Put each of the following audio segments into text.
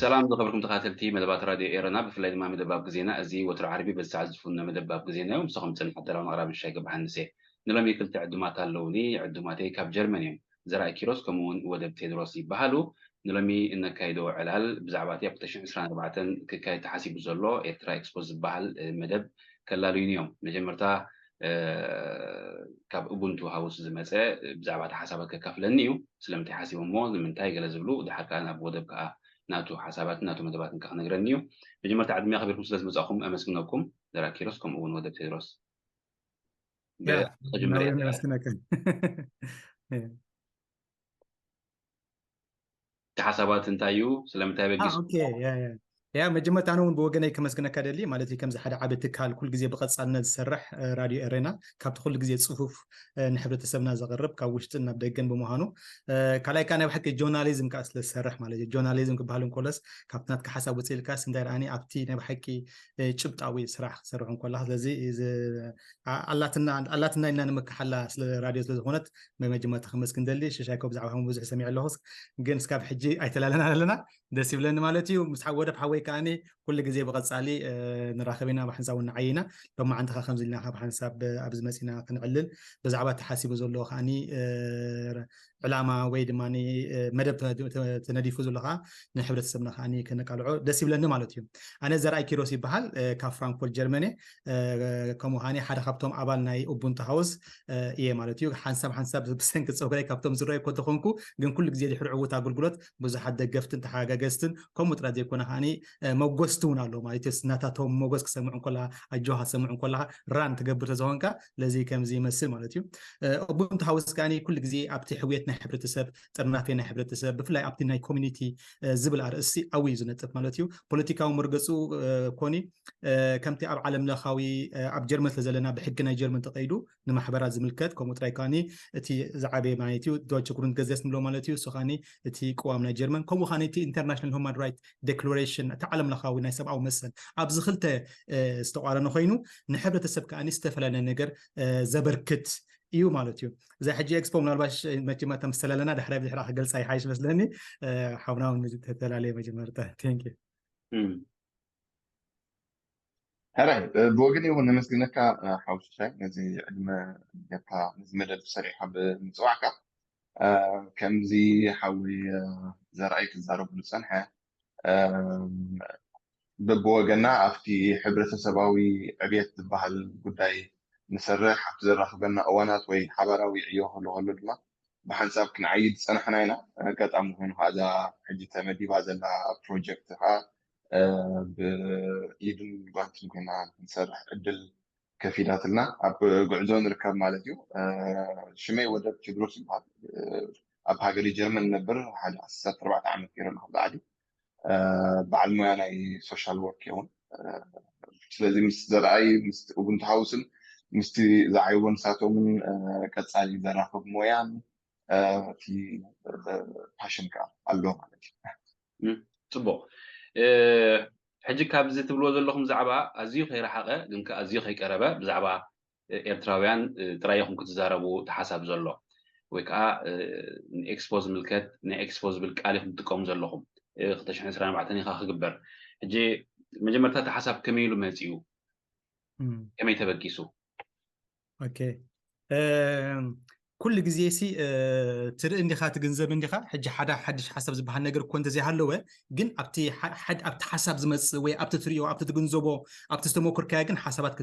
ሰላም ዝኸበርኩም ተኸታተልቲ መደባት ራድዮ ኤረና፣ ብፍላይ ድማ መደብ ኣብ ግዜና። እዚ ወትሮ ዓርቢ በዚ ሰዓት ዝፍኖ መደብ ኣብ ግዜና እዩ። ምሳኹም ዝጸንሕ ኣዳላውን ኣቕራብን ሻይ ገባሓንሴ። ንሎሚ ክልተ ዕዱማት ኣለውኒ። ዕዱማተይ ካብ ጀርመን እዮም። ዘርኣይ ኪሮስ ከምኡ እውን ወደብ ቴድሮስ ይበሃሉ። ንሎሚ እነካይዶ ዕላል ብዛዕባ እቲ ኣብ ክልተ ሽሕን ዕስራን ኣርባዕተን ክካየድ ተሓሲቡ ዘሎ ኤርትራ ኤክስፖ ዝበሃል መደብ ከላልዩኒ እዮም። መጀመርታ ካብ ኡቡንቱ ሃውስ ዝመፀ ብዛዕባ እቲ ሓሳባት ከካፍለኒ እዩ። ስለምንታይ ሓሲቦሞ፣ ንምንታይ ገለ ዝብሉ፣ ድሓር ከዓ ናብ ወደብ ከዓ ናቱ ሓሳባትን ናቱ መደባትን ከዓ ክነግረኒ እዩ። መጀመርታ ዕድመ ኣኽቢርኩም ስለ ዝመጻእኩም ኣመስግነኩም። ዘራ ኪሮስ ከምኡ እውን ወደብ ቴድሮስ። ያ፣ ብተጀመረ ናብዮም እያ። የመስግነካ። እቲ ሓሳባት እንታይ እዩ? ስለምንታይ አ፣ በጊሱ? ኦኬ፣ ያ፣ ያ። ያ፣ መጀመርታ ኣነ እውን ብወገነይ ከመስግነካ ደሊ፣ ማለት እዩ፣ ከምዚ ሓደ ዓቢ ትካል ኩል ግዜ ብቐጻልነት ዝሰርሕ፣ እ፣ ራድዮ ኤሬና፣ ካብቲ ኩሉ ግዜ ጽፉፍ፣ እ፣ ንሕብረተሰብና ዘቕርብ ካብ ውሽጥን ናብ ደገን ብምዃኑ፣ እ፣ ካልኣይ ከኣ ናይ ብሓቂ ጆርናሊዝም ከኣ ስለ ዝሰርሕ ማለት እዩ። ጆርናሊዝም ክበሃል እንከሎስ ካብቲ ናትካ ሓሳብ ውጽእ ኢልካስ እንታይ ደኣኒ ኣብቲ ናይ ብሓቂ፣ እ፣ ጭብጣዊ ስራሕ ክትሰርሕ እንከላ፣ ስለዚ እዚ ኣ-፣ ኣላትና፣ ኣላትና ኢልና ንምክሓላ ስለ ራድዮ ስለ ዝኾነት ብመጀመርታ ከመስግን ደሊ። ሽሻይ ኮ ብዛዕባኹም ብዙሕ ሰሚዐ ኣለኹስ፣ ግን እስካብ ሕጂ ኣይተላለና ኣለና። ደስ ይብለኒ ማለት እዩ። ምስ ሓ-፣ ወደብ ሓወይ ከኣኒ ኩሉ ግዜ ብቐጻሊ፣ እ፣ ንራኸብ ኢና፣ ብሓንሳብ እውን ንዓይ ኢና። ሎማዓንቲ ኸኣ ከምዚ ኢልና ካብ ሓንሳብ ኣብዚ መጺና ክንዕልል፣ ብዛዕባ ተሓሲቡ ዘሎ ከኣኒ፣ እ፣ ዕላማ ወይ ድማ፣ እ፣ መደብ ተነ-፣ ተ-፣ ተነዲፉ ዘሎ ኸኣ ንሕብረተሰብና ከኣኒ ከነቃልዖ ደስ ይብለኒ ማለት እዩ። ኣነ ዘርኣይ ኪሮስ ይበሃል፣ እ፣ ካብ ፍራንክፎርት ጀርመን እየ። እ፣ ከምኡ ከኣኒ ሓደ ካብቶም ኣባል ናይ ኡቡንቱ ሃውስ፣ እ፣ እየ ማለት እዩ። ሓንሳብ ሓንሳብ ብሰንኪ ጸጉረይ ካብቶም ዝረኣዩ እኮ ተኾንኩ፣ ግን ኩሉ ግዜ ድሕሪ ዕዉት ኣገልግሎት ብዙሓት ደገፍትን ተሓጋገዝትን ከምኡ ጥራይ ዘይኮነ ከኣኒ፣ እ፣ መጎስቲ እውን ኣሎ ማለት እዩ። ናታቶም መጎስ ክሰምዑ እንከላ፣ ኣጆኻ ክሰምዑ እንከላ ራን ትገብር ተዝኾንካ፣ ለዚ ከምዚ ይመስል ማለት እዩ። እ፣ ኡቡንቱ ሃውስ ከኣኒ ኩሉ ግዜ ኣብቲ ሕውየት ናይ ሕብረተሰብ፣ ጥርናፌ ናይ ሕብረተሰብ፣ ብፍላይ ኣብቲ ናይ ኮሚኒቲ፣ እ፣ ዝብል ኣርእስቲ ኣብዩ ዝነጥፍ ማለት እዩ። ፖለቲካዊ መርገጹ፣ እ፣ ኮኒ፣ እ፣ ከምቲ ኣብ ዓለም ለኻዊ፣ እ፣ ኣብ ጀርመን ስለ ዘለና ብሕጊ ናይ ጀርመን ተቐይዱ ንማሕበራት ዝምልከት፣ ከምኡ ጥራይ ከኣኒ እቲ ዝዓበየ ማለት እዩ፣ ዶይቸ ግሩንድገዘስ ንብሎ ማለት እዩ። እሱ ከኣኒ እቲ ቅዋም ናይ ጀርመን፣ ከምኡ ከኣኒ እቲ ኢንተርናሽናል ሁማን ራይት ዴክሎሬሽን፣ እቲ ዓለም ለኻዊ ናይ ሰብኣዊ መሰል፣ ኣብዚ ክልተ፣ እ፣ ዝተቋረነ ኮይኑ፣ ንሕብረተሰብ ከኣኒ ዝተፈላለየ ነገር፣ እ፣ ዘበርክት እዩ ማለት እዩ። እዛ ሕጂ ኤክስፖ ምናልባሽ መጀመርታ ምስ ተላለና ዳሕራይ ብድሕራ ክገልጻ ይሓይሽ መስለኒ። እ፣ ሓውና እውን ተፈላለየ መጀመርታ። ቴንክ ዩ። እም። ሕራይ፣ እ፣ ብወገን እውን ነመስግነካ፣ እ፣ ሓው ሽሻይ፣ ነዚ ዕድመ ጌርካ ነዚ መደብ ሰሪዕካ ብምጽዋዕካ። እ፣ ከምዚ ሓወይ፣ እ፣ ዘርኣይ ክዛረቡ ዝጸንሐ፣ እ፣ በብወገና ኣብቲ ሕብረተሰባዊ ዕብየት ዝበሃል ጉዳይ ንሰርሕ፣ ኣብቲ ዘራኽበና እዋናት ወይ ሓባራዊ ዕዮ ክህሉ ከሎ ድማ ብሓንሳብ ክንዓይድ ዝጸናሕና ኢና። ኣጋጣሚ ኮይኑ ከኣ እዛ ሕጂ ተመዲባ ዘላ ፕሮጀክት ከኣ፣ እ፣ ብኢድን ጓንትን ኮይና ክንሰርሕ ዕድል ከፊታትልና ኣብ ጉዕዞ ንርከብ ማለት እዩ። እ፣ ሽመይ ወደብ ቴድሮስ ይበሃል። እ፣ ኣብ ሃገረ ጀርመን እነብር ሓደ ዓሰርተ ኣርባዕተ ዓመት ገይረ ኣለኹ ኣብዚ ዓዲ። እ፣ በዓል ሞያ ናይ ሶሻል ወርክ ይኹን። እ፣ ስለዚ ምስ ዘርኣይ፣ ምስ ኡቡንቱ ሃውስን ምስቲ ዝዓይዎ ንሳቶምን፣ እ፣ ቀጻሊ ዘራኽብ ሞያን፣ እ፣ እቲ፣ እ፣ ፓሽን ከኣ ኣሎ ማለት እዩ። እም፣ ጽቡቕ። እ፣ ሕጂ ካብዚ ትብልዎ ዘለኹም ዛዕባ ኣዝዩ ከይረሓቐ ግን ከኣ ኣዝዩ ከይቀረበ ብዛዕባ ኤርትራውያን፣ እ፣ ጥራይ ኢኹም ክትዛረቡ እቲ ሓሳብ ዘሎ፣ ወይ ከዓ፣ እ፣ ንኤክስፖ ዝምልከት ናይ ኤክስፖ ዝብል ቃል ኢኹም ትጥቀሙ ዘለኹም። እ፣ ክልተ ሽሕን ዕስራን ኣርባዕተን ኢኻ ክግበር። ሕጂ መጀመርታ እቲ ሓሳብ ከመይ ኢሉ መጺኡ? እም። ከመይ ተበጊሱ? ኦኬ። እም፣ ኩሉ ግዜ ሲ ትርኢ እንዲኻ፣ ትግንዘብ እንዲኻ። ሕጂ ሓደ ሓድሽ ሓሳብ ዝበሃል ነገር እኮ እንተዘይሃለወ፣ ግን ኣብቲ ሓሳብ ዝመፅእ ወይ ኣብቲ ትሪኦ፣ ኣብቲ ትግንዘቦ፣ ኣብቲ ዝተመኩርካዮ ግን ሓሳባት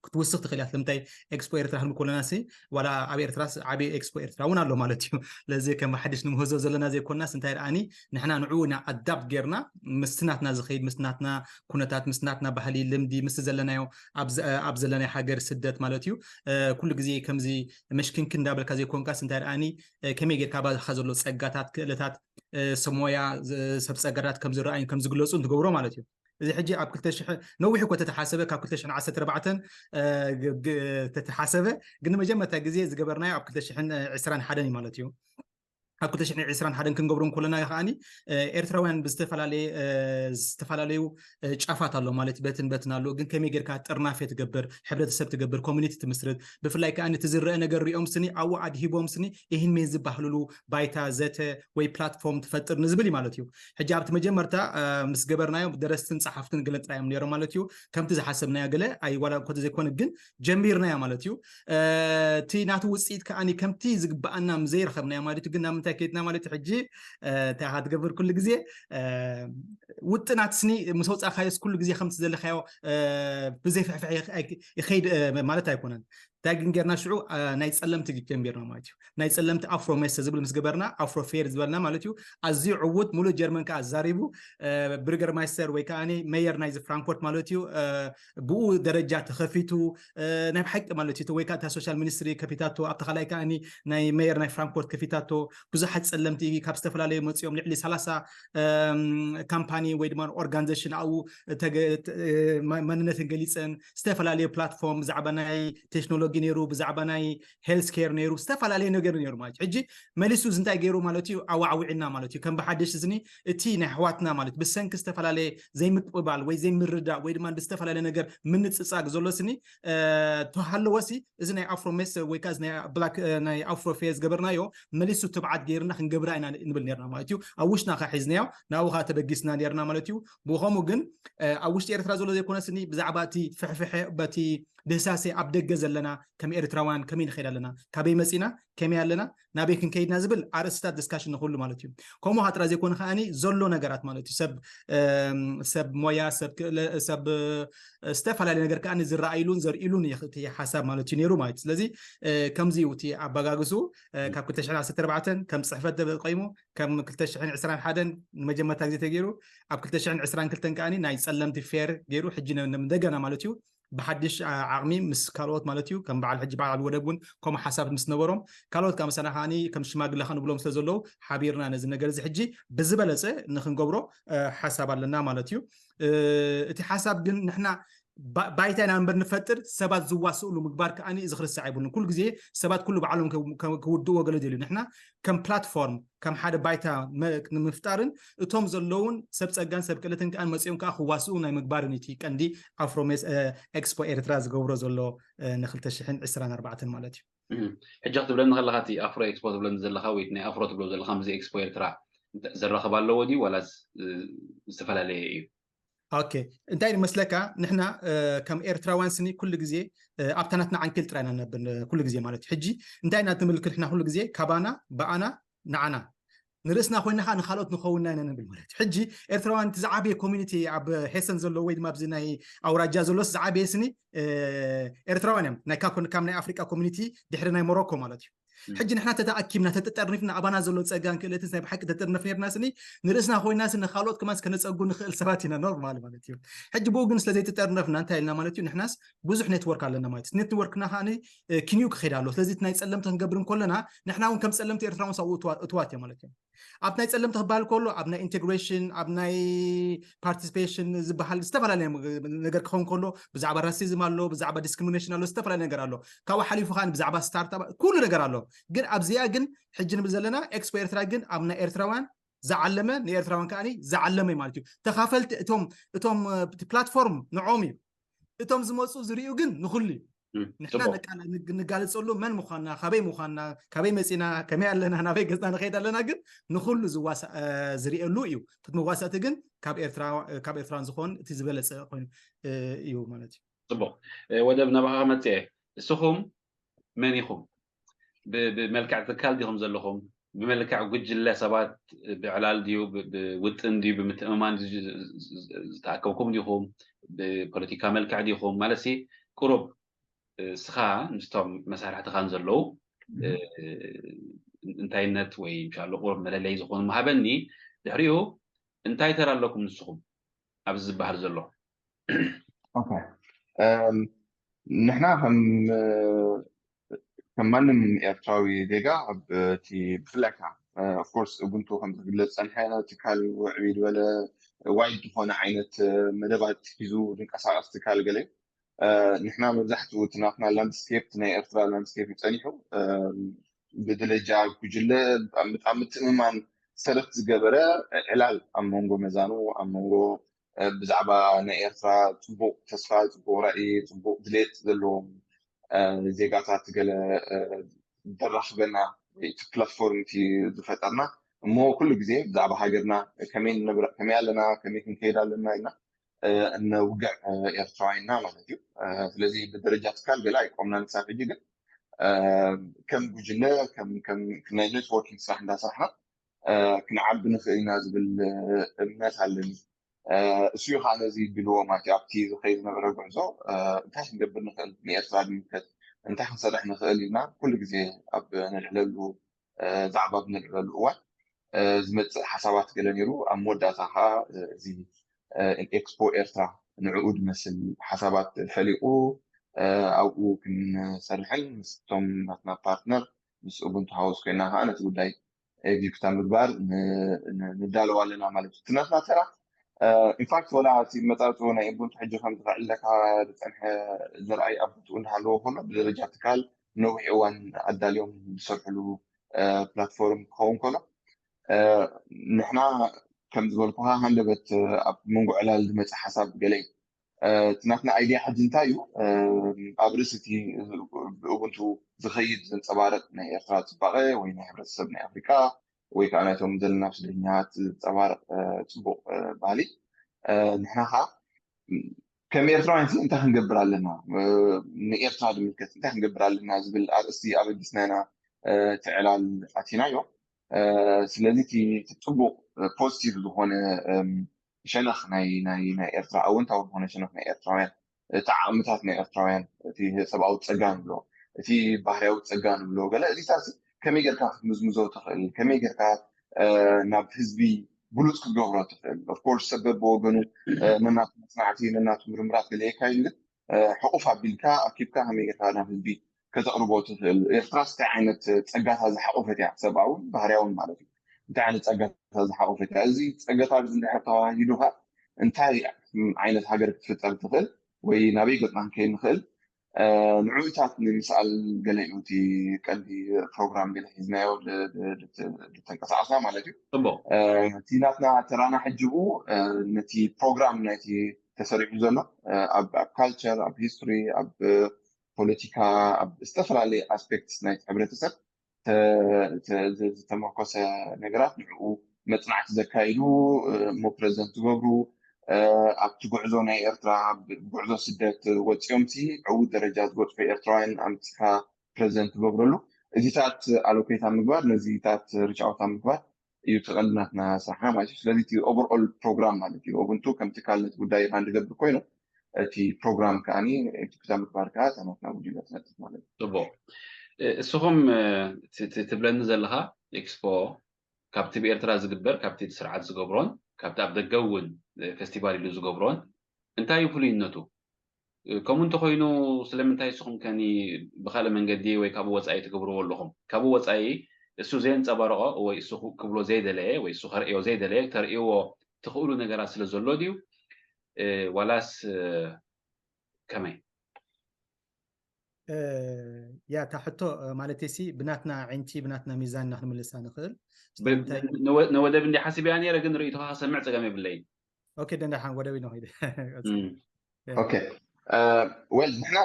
ክትውስኽ ትኽእል እያ። ስለምንታይ ኤክስፖ ኤርትራ ክንብል ከለና ሲ ዋላ ኣብ ኤርትራ ዓብዪ ኤክስፖ ኤርትራ እውን ኣሎ ማለት እዩ። ለዚ ከም ሓድሽ ንምህዞ ዘለና ዘይኮናስ እንታይ ደኣኒ ንሕና ንዕኡ ኢና ኣዳፕት ጌርና ምስቲ ናትና ዝኸይድ፣ ምስቲ ናትና ኩነታት፣ ምስቲ ናትና ባህሊ፣ ልምዲ፣ ምስቲ ዘለናዮ ኣብ ዘለናዮ ሃገር ስደት ማለት እዩ። ኩሉ ግዜ ከምዚ መሽክንክን እንዳበልካ ዘይኮንካስ እንታይ ደኣኒ ከመይ ጌርካ ባኻ ዘሎ ጸጋታት፣ ክእለታት፣ ሰብ ሞያ፣ ሰብ ጸጋታት ከም ዝረኣዩ ከም ዝግለጹ እንትገብሮ ማለት እዩ። እዚ ሕጂ ኣብ ክልተ ሽሕ ነዊሕ እኮ ተተሓሰበ፣ ካብ ክልተ ሽሕን ዓሰርተ ኣርባዕተን ተተሓሰበ፣ ግን መጀመርታ ግዜ ዝገበርናዮ ኣብ ክልተ ሽሕን ዕስራን ሓደን እዩ ማለት እዩ። ኣብ ክልተ ሽሕን ዕስራን ሓደን ክንገብሮ እንከለና ከዓኒ ኤርትራውያን ብዝተፈላለየ ዝተፈላለዩ ጫፋት ኣሎ ማለት በትን በትን ኣሎ። ግን ከመይ ጌርካ ጥርናፈ ትገብር፣ ሕብረተሰብ ትገብር፣ ኮሚኒቲ ትምስርት፣ ብፍላይ ከዓ እቲ ዝረአ ነገር ሪኦም ስኒ ኣብኡ ኣድሂቦም ስኒ ይህን ሜን ዝበሃልሉ ባይታ ዘተ ወይ ፕላትፎርም ትፈጥር ንዝብል እዩ ማለት እዩ። ሕጂ ኣብቲ መጀመርታ ምስ ገበርናዮ ደረስትን ጸሓፍትን ገለ ጥራይ እዮም ነይሮም ማለት እዩ። ከምቲ ዝሓሰብናዮ ገለ ኣይ ዋላ እኮ ዘይኮነ ግን ጀሚርናዮ ማለት እዩ። እቲ ናቱ ውፅኢት ከዓኒ ከምቲ ዝግበኣና ምዘይረኸብናዮ ማለት እዩ። ግን ናብ ምንታይ ከይድና ማለት እዩ? ሕጂ እንታይ ኢኻ ትገብር? ኩሉ ግዜ ውጥናት ስኒ ምስ ኣውፃእካዮስ ኩሉ ግዜ ከምቲ ዘለካዮ ብዘይፍሕፍሕ ይኸይድ ማለት ኣይኮነን። እንታይ ግን ጌርና ሽዑ ናይ ጸለምቲ ጀሚርና ማለት እዩ። ናይ ጸለምቲ ኣፍሮ ሜስ ዝብል ምስ ገበርና ኣፍሮ ፌር ዝበልና ማለት እዩ። ኣዝዩ ዕዉት፣ ሙሉእ ጀርመን ከዓ ዛሪቡ። ብርገርማይስተር ወይ ከዓ ሜየር ናይዚ ፍራንክፎርት ማለት እዩ ብኡ ደረጃ ተኸፊቱ ናይ ብሓቂ ማለት እዩ። ወይ ከዓ እታ ሶሻል ሚኒስትሪ ከፊታቶ፣ ኣብታ ካልኣይ ከዓ ናይ ሜየር ናይ ፍራንክፎርት ከፊታቶ። ብዙሓት ጸለምቲ ካብ ዝተፈላለዩ መፅኦም ልዕሊ ሰላሳ ካምፓኒ ወይ ድማ ኦርጋናይዜሽን ኣብኡ መንነትን ገሊፀን፣ ዝተፈላለዩ ፕላትፎርም ብዛዕባ ናይ ቴክኖሎጂ ነይሩ፣ ብዛዕባ ናይ ሄልስ ኬር ነይሩ፣ ዝተፈላለዩ ነገር ነይሩ ማለት እዩ። ሕጂ መሊሱ እዚ እንታይ ገይሩ ማለት እዩ? ኣዋዕዊዕና ማለት እዩ። ከም ብሓድሽ እዝኒ እቲ ናይ ኣሕዋትና ማለት ብሰንኪ ዝተፈላለየ ዘይምቅብባል ወይ ዘይምርዳእ ወይ ድማ ብዝተፈላለየ ነገር ምንጽጻግ ዘሎ ስኒ ተሃለወሲ እዚ ናይ ኣፍሮ ሜስ ወይ ከዓ ናይ ብላክ ናይ ኣፍሮ ፌር ዝገበርናዮ መሊሱ ትብዓት ገይርና ክንገብራ ኢና ንብል ነርና ማለት እዩ። ኣብ ውሽጥና ከ ሒዝናዮ ናብኡ ከዓ ተበጊስና ነርና ማለት እዩ። ብኸምኡ ግን ኣብ ውሽጢ ኤርትራ ዘሎ ዘይኮነ ስኒ ብዛዕባ እቲ ፍሕፍሐ በቲ ድህሳሴ ኣብ ደገ ዘለና ከም ኤርትራውያን ከመይ ንኸይድ ኣለና፣ ካበይ መፂና፣ ከመይ ኣለና፣ ናበይ ክንከይድና ዝብል ኣርእስታት ዲስካሽን ንክህሉ ማለት እዩ። ከምኡ ከዓ ጥራይ ዘይኮነ ከዓኒ ዘሎ ነገራት ማለት እዩ ሰብ ሰብ ሞያ ሰብ ክእለ ሰብ ዝተፈላለየ ነገር ከዓ ዝረኣይሉን ዘርእሉን እቲ ሓሳብ ማለት እዩ ነይሩ ማለት እዩ። ስለዚ ከምዚ እዩ እቲ ኣበጋግሱ ካብ ክልተ ሽሕን ዓሰርተ ኣርባዕተን ከም ፅሕፈት ተቆይሙ ከም ክልተ ሽሕን ዕስራን ሓደን ንመጀመርታ ግዜ ተገይሩ ኣብ ክልተ ሽሕን ዕስራን ክልተን ከዓ ናይ ጸለምቲ ፌር ገይሩ ሕጂ እንደገና ማለት እዩ ብሓድሽ ዓቕሚ ምስ ካልኦት ማለት እዩ ከም በዓል ሕጂ በዓል ወደብ እውን ከምኡ ሓሳብ ምስ ነበሮም ካልኦት ካብ ምሳና ከዓ ከም ሽማግለ ክንብሎም ስለ ዘለዉ ሓቢርና ነዚ ነገር እዚ ሕጂ ብዝበለፀ ንክንገብሮ ሓሳብ ኣለና ማለት እዩ። እቲ ሓሳብ ግን ንሕና ባይታ ኢና እምበር ንፈጥር ሰባት ዝዋስእሉ ምግባር ከዓ እዚ ክርስዕ ኣይብሉን። ኩሉ ግዜ ሰባት ኩሉ ባዕሎም ክውድእዎ ገለ ደልዩ ንሕና ከም ፕላትፎርም ከም ሓደ ባይታ ንምፍጣርን እቶም ዘለውን ሰብ ፀጋን ሰብ ክእለትን ከዓ መፅኦም ከዓ ክዋስኡ ናይ ምግባርን እቲ ቀንዲ ኣፍሮ ኤክስፖ ኤርትራ ዝገብሮ ዘሎ ን ክልተ ሽሕን ዕስራን ኣርባዕተን ማለት እዩ። ሕጂ ክትብለኒ ከለካ እቲ ኣፍሮ ኤክስፖ ትብለኒ ዘለካ ወይ ናይ ኣፍሮ ትብሎ ዘለካ ምስዚ ኤክስፖ ኤርትራ ዘራኽብ ኣለዎ ድዩ ዋላስ ዝተፈላለየ እዩ? ኦኬ እንታይ ይመስለካ ንሕና ከም ኤርትራውያን ስኒ ኩሉ ግዜ ኣብታ ናትና ዓንኬል ጥራይ ኢና ነብር ኩሉ ግዜ ማለት እዩ። ሕጂ እንታይ ኢና ትምልክ ንሕና ኩሉ ግዜ ካባና ብኣና ንዓና ንርእስና ኮይና ከዓ ንካልኦት ንኸውን ኢና ንብል ማለት እዩ። ሕጂ ኤርትራውያን እቲ ዝዓበየ ኮሚኒቲ ኣብ ሄሰን ዘሎ ወይ ድማ ኣብዚ ናይ ኣውራጃ ዘሎስ ዝዓበየ ስኒ ኤርትራውያን እዮም ናይ ካብ ናይ ኣፍሪቃ ኮሚኒቲ ድሕሪ ናይ ሞሮኮ ማለት እዩ። ሕጂ ንሕና ተተኣኪብና ተተጠርኒፍና ኣባና ዘሎ ፀጋን ክእለትን ናይ ብሓቂ ተጠርነፍ ነርና ስኒ ንርእስና ኮይና ስኒ ካልኦት ከማን ከነፀጉ ንኽእል ሰባት ኢና ኖርማል ማለት እዩ። ሕጂ ብኡ ግን ስለ ዘይተጠርነፍና እንታይ ኢልና ማለት እዩ ንሕናስ ብዙሕ ኔትወርክ ኣለና ማለት እዩ። ኔትወርክና ከዓ ክንዩ ክኸይድ ኣሎ። ስለዚ ናይ ፀለምቲ ክንገብር እንከለና ንሕና እውን ከም ፀለምቲ ኤርትራ እውን ሳብኡ እትዋት እዮ ማለት እዩ። ኣብ ናይ ፀለምቲ ክበሃል ከሎ ኣብ ናይ ኢንቴግሬሽን ኣብ ናይ ፓርቲሲፔሽን ዝበሃል ዝተፈላለየ ነገር ክኸውን ከሎ ብዛዕባ ራሲዝም ኣሎ፣ ብዛዕባ ዲስክሪሚኔሽን ኣሎ፣ ዝተፈላለየ ነገር ኣሎ። ካብኡ ሓሊፉ ከዓ ብዛዕባ ስታርታፕ ኩሉ ነገር ኣሎ። ግን ኣብዚኣ ግን ሕጂ ንብል ዘለና ኤክስፖ ኤርትራ ግን ኣብ ናይ ኤርትራውያን ዝዓለመ ንኤርትራውያን ከዓ ዝዓለመ እዩ ማለት እዩ። ተኻፈልቲ እቶም እቶም ፕላትፎርም ንዖም እዩ። እቶም ዝመፁ ዝርእዩ ግን ንኩሉ እዩ። ንሕና ንጋለፀሉ መን ምኳንና ካበይ ምኳንና ካበይ መፂና ከመይ ኣለና ናበይ ገፅና ንኸይድ ኣለና ግን ንኩሉ ዝዋሳእ ዝርእየሉ እዩ። እቲ መዋሳእቲ ግን ካብ ኤርትራውያን ዝኮን እቲ ዝበለፀ ኮይኑ እዩ ማለት እዩ። ፅቡቅ ወደብ ናባካ ክመፅእ እየ። እስኹም መን ኢኹም? ብመልክዕ ትካል ዲኹም ዘለኹም? ብመልክዕ ጉጅለ ሰባት፣ ብዕላል ድዩ፣ ብውጥን ድዩ፣ ብምትእምማን ድዩ ዝተኣከብኩም ዲኹም? ብፖለቲካ መልክዕ ዲኹም? ማለት ቁሩብ እስኻ ምስቶም መሳርሕትኻን ዘለዉ እንታይነት ወይ እንሻሎ ቁሩብ መለለይ ዝኾኑ መሃበኒ። ድሕሪኡ እንታይ ተራ ኣለኩም ንስኹም ኣብዚ ዝበሃል ዘሎ? ንሕና ከም ከም ማንም ኤርትራዊ ዜጋ ኣብ እቲ ብፍላይ ከዓ ኦፍኮርስ ኡቡንቱ ከም ዝግለፅ ፀንሐ ትካል ውዕቢ ዝበለ ዋይድ ዝኾነ ዓይነት መደባት ሒዙ ዝንቀሳቀስ ትካል ገለ እዩ። ንሕና መብዛሕትኡ እቲ ናትና ላንድስኬፕ ናይ ኤርትራ ላንድስኬፕ እዩ ፀኒሑ። ብደረጃ ጉጅለ ኣብ ምትእምማን ሰረት ዝገበረ ዕላል ኣብ መንጎ መዛኑ ኣብ መንጎ ብዛዕባ ናይ ኤርትራ ፅቡቅ ተስፋ፣ ፅቡቅ ራእይ፣ ፅቡቅ ድሌት ዘለዎም ዜጋታት ገለ ዘራኽበና ወይ እቲ ፕላትፎርም እቲ ዝፈጠርና እሞ ኩሉ ግዜ ብዛዕባ ሃገርና ከመይ ንነብር ከመይ ኣለና ከመይ ክንከይድ ኣለና ኢልና እነውግዕ ኤርትራውያንና ማለት እዩ። ስለዚ ብደረጃ ትካል ገለ ኣይቆምናን ክሳብ ሕጂ ግን ከም ጉጅለ ናይ ኔትወርኪንግ ስራሕ እንዳሰራሕና ክንዓቢ ንኽእል ኢና ዝብል እምነት ኣለኒ። እሱ እዩ ከዓ ነዚ ይብልዎ ማለት እዩ። ኣብቲ ዝኸይድ ዝነበረ ጉዕዞ እንታይ ክንገብር ንኽእል ንኤርትራ ንምልከት እንታይ ክንሰርሕ ንኽእል ኢልና ኩሉ ግዜ ኣብ ነልዕለሉ ዛዕባ ብነልዕለሉ እዋን ዝመፅእ ሓሳባት ገለ ነይሩ። ኣብ መወዳእታ ከዓ እዚ ኤክስፖ ኤርትራ ንዕኡ ዝመስል ሓሳባት ፈሊቁ ኣብኡ ክንሰርሕን ምስቶም ናትና ፓርትነር ምስ ኡቡንቱ ሃውስ ኮይና ከዓ ነቲ ጉዳይ ኤግዚኪዩት ኣብ ምግባር ንዳለዋ ኣለና ማለት እዩ። እቲ ናትና ተራ ኢንፋክት ወላ እቲ መፃፅኡ ናይ ኡቡንቱ ሕጂ ከም ዝኽዕለካ ዝፀንሐ ዘርኣይ ኣብ ቦትኡ እንዳሃለዎ ከሎ ብደረጃ ትካል ነዊሕ እዋን ኣዳልዮም ዝሰርሕሉ ፕላትፎርም ክኸውን ከሎ ንሕና ከም ዝበልኩኻ ሃንደበት ኣብ መንጎ ዕላል ዝመፀ ሓሳብ ገለ እዩ። እቲ ናትና ኣይድያ ሕጂ እንታይ እዩ ኣብ ርእሲ እቲ ብኡቡንቱ ዝኸይድ ዘንፀባርቅ ናይ ኤርትራ ፅባቐ ወይ ናይ ሕብረተሰብ ናይ ኣፍሪቃ ወይ ከዓ ናይቶም ዘለና ስደኛት ዝፀባርቅ ፅቡቅ ባህሊ ንሕና ከዓ ከም ኤርትራውያን እንታይ ክንገብር ኣለና ንኤርትራ ዝምልከት እንታይ ክንገብር ኣለና ዝብል ኣርእስቲ ኣበጊስና ኢና እቲ ዕላል ኣቲናዮ። ስለዚ እቲ ፅቡቅ ፖዚቲቭ ዝኾነ ሸነኽ ናይ ናይ ናይ ኤርትራ ኣወንታዊ ዝኾነ ሸነኽ ናይ ኤርትራውያን እቲ ዓቕምታት ናይ ኤርትራውያን እቲ ሰብኣዊ ፀጋ ንብሎ እቲ ባህርያዊ ፀጋ ንብሎ ገለ እዚታት ከመይ ጌርካ ክትምዝምዞ ትኽእል ከመይ ጌርካ ናብ ህዝቢ ብሉፅ ክትገብሮ ትኽእል ኦፍኮርስ ሰብ በብወገኑ ነናቱ መፅናዕቲ ነናቱ ምርምራት ገለ የካይድ ግን ሕቑፍ ኣቢልካ ኣኪብካ ከመይ ጌርካ ናብ ህዝቢ ከተቕርቦ ትኽእል ኤርትራ እንታይ ዓይነት ፀጋታት ዝሓቆፈት እያ ሰብኣውን ባህርያውን ማለት እዩ እንታይ ዓይነት ፀጋታት ዝሓቆፈት እያ እዚ ፀጋታት እዚ እንድሕር ተዋሂዱካ እንታይ ዓይነት ሃገር ክትፍጠር ትኽእል ወይ ናበይ ገፅና ክንከይድ ንኽእል ንዕኡታት ንምስኣል ገለ እዩ እቲ ቀንዲ ፕሮግራም ገለ ሒዝናዮ ዝተንቀሳቀስና ማለት እዩ ፅቡቅ እቲ ናትና ተራና ሕጂ ብኡ ነቲ ፕሮግራም ናይቲ ተሰሪዑ ዘሎ ኣብ ካልቸር ኣብ ሂስትሪ ኣብ ፖለቲካ ኣብ ዝተፈላለዩ ኣስፔክትስ ናይቲ ሕብረተሰብ ዝተመርኮሰ ነገራት ንዕኡ መፅናዕቲ ዘካይዱ እሞ ፕረዚደንት ዝገብሩ ኣብቲ ጉዕዞ ናይ ኤርትራ ጉዕዞ ስደት ወፂኦም ሲ ዕዉት ደረጃ ዝበፅሑ ኤርትራውያን ኣምፅካ ፕረዚደንት ትገብረሉ እዚታት ኣሎኬት ኣብ ምግባር ነዚታት ሪቻውት ኣብ ምግባር እዩ ትቐልናትና ስራሕና ማለት እዩ ስለዚ እቲ ኦቨርኦል ፕሮግራም ማለት እዩ ኦቡንቱ ከምቲ ካልነት ጉዳይ ራን ዝገብር ኮይኑ እቲ ፕሮግራም ከዓ ኤክስኪዩት ኣብ ምግባር ከዓ እታ ናትና ጉጅለ ትነጥፍ ማለት እዩ ፅቡቅ እስኹም ትብለኒ ዘለካ ኤክስፖ ካብቲ ብኤርትራ ዝግበር ካብቲ ስርዓት ዝገብሮን ካብቲ ኣብ ደገ እውን ፌስቲቫል ኢሉ ዝገብሮን እንታይ እዩ ፍሉይነቱ ከምኡ እንተኮይኑ ስለምንታይ እስኹም ከኒ ብካልእ መንገዲ ወይ ካብኡ ወፃኢ ትገብርዎ ኣለኹም ካብኡ ወፃኢ እሱ ዘየንፀባረቆ ወይ እሱ ክብሎ ዘይደለየ ወይ እሱ ከርእዮ ዘይደለየ ተርእይዎ ትኽእሉ ነገራት ስለ ዘሎ ድዩ ዋላስ ከመይ ያ እታ ሕቶ ማለት ሲ ብናትና ዓይንቲ ብናትና ሚዛን ኢና ክንምልሳ ንኽእል ንወደብ እንዲ ሓሲብ እያ ነረ ግን ርእይቶካ ክሰምዕ ፀገም የብለይን ኦኬ ደንዳሓን ወደብ ኢኖ ኸይደ ኦኬ ወል ንሕና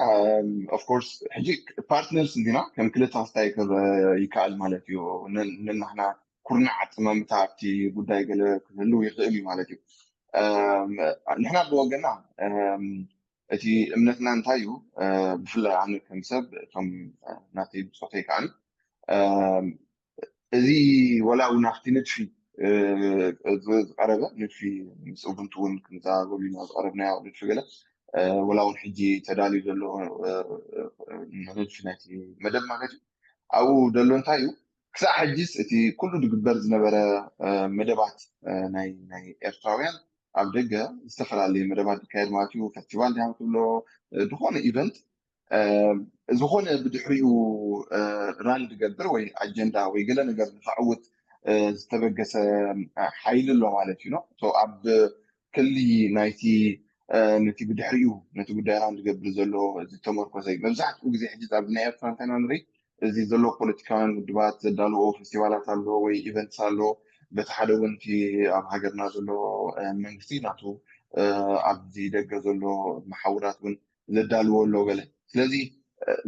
ኦፍኮርስ ሕጂ ፓርትነርስ እንዲና ከም ክልተ ክስታይ ክር ይከኣል ማለት እዩ ንናሕና ኩርናዕ ኣጠማምታ ኣብቲ ጉዳይ ገለ ክህልው ይኽእል እዩ ማለት እዩ ንሕና ብወገና እቲ እምነትና እንታይ እዩ ብፍላይ ኣነ ከም ሰብ እቶም ናተይ ብፆተይ ከዓኒ እዚ ወላ እውን ኣብቲ ንድፊ ዝቀረበ ንድፊ ምስ ኡቡንቱ እውን ክንዛረበሉ ኢና ዝቀረብናዮ ንድፊ ገለ ወላ እውን ሕጂ ተዳልዩ ዘሎ ንድፊ ናይቲ መደብ ማለት እዩ። ኣብኡ ዘሎ እንታይ እዩ ክሳዕ ሕጂስ እቲ ኩሉ ዝግበር ዝነበረ መደባት ናይ ኤርትራውያን ኣብ ደገ ዝተፈላለየ መደባት ዝካየድ ማለት እዩ። ፈስቲቫል ዲያ ትብሎ ዝኾነ ኢቨንት ዝኾነ ብድሕሪኡ ራን ዝገብር ወይ ኣጀንዳ ወይ ገለ ነገር ንከዕውት ዝተበገሰ ሓይሊ ኣሎ ማለት እዩ። ኣብ ክሊ ናይቲ ነቲ ብድሕሪኡ ነቲ ጉዳይ ራን ዝገብር ዘሎ ዝተመርኮሰ እዩ። መብዛሕትኡ ግዜ ሕጂ ኣብዚ ናይ ኤርትራ እንታይ ኢና ንርኢ እዚ ዘሎ ፖለቲካውያን ውድባት ዘዳልዎ ፌስቲቫላት ኣሎ ወይ ኢቨንትስ ኣሎ። በቲ ሓደ እውን እቲ ኣብ ሃገርና ዘሎ መንግስቲ ናቱ ኣብዚ ደገ ዘሎ መሓውራት እውን ዘዳልዎ ኣሎ ገለ ስለዚ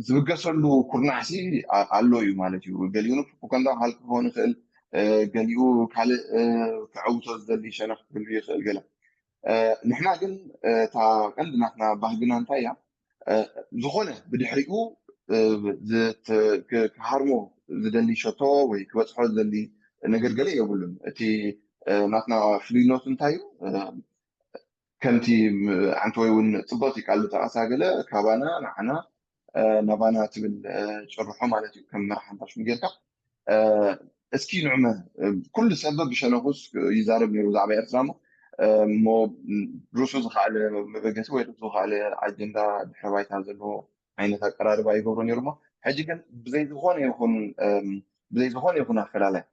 ዝብገሰሉ ኩርናዕሲ ኣሎ እዩ ማለት እዩ። ገሊኡ ንፕሮፓጋንዳ ካልክ ክኸውን ይኽእል፣ ገሊኡ ካልእ ክዐውቶ ዝደሊ ሸነኽ ክህሉ ይኽእል ገለ። ንሕና ግን እታ ቀንዲ ናትና ባህግና እንታይ እያ? ዝኾነ ብድሕሪኡ ክሃርሞ ዝደሊ ሸቶ ወይ ክበፅሖ ዝደሊ ነገር ገለ የብሉን። እቲ ናትና ፍልይነቱ እንታይ እዩ? ከምቲ ዓንተወይ እውን ፅቡቅ ቃል ዝጠቀሳ ገለ ካባና ንዓና ናባና ትብል ጭርሖ ማለት እዩ። ከም መርሓ ሓንታ ሽሙ ጌርካ እስኪ ንዕመ ኩሉ ሰብ ብሸነኹስ ይዛረብ ነይሩ ብዛዕባ ኤርትራ እሞ እሞ ርእሱ ዝኸኣለ መበገሲ ወይ ርእሱ ዝኸኣለ ኣጀንዳ ድሕረ ባይታ ዘለዎ ዓይነት ኣቀራርባ ይገብሮ ነይሩ እሞ ሕጂ ግን ብዘይ ዝኾነ ይኹን ብዘይ ዝኾነ ይኹን ኣፈላላይ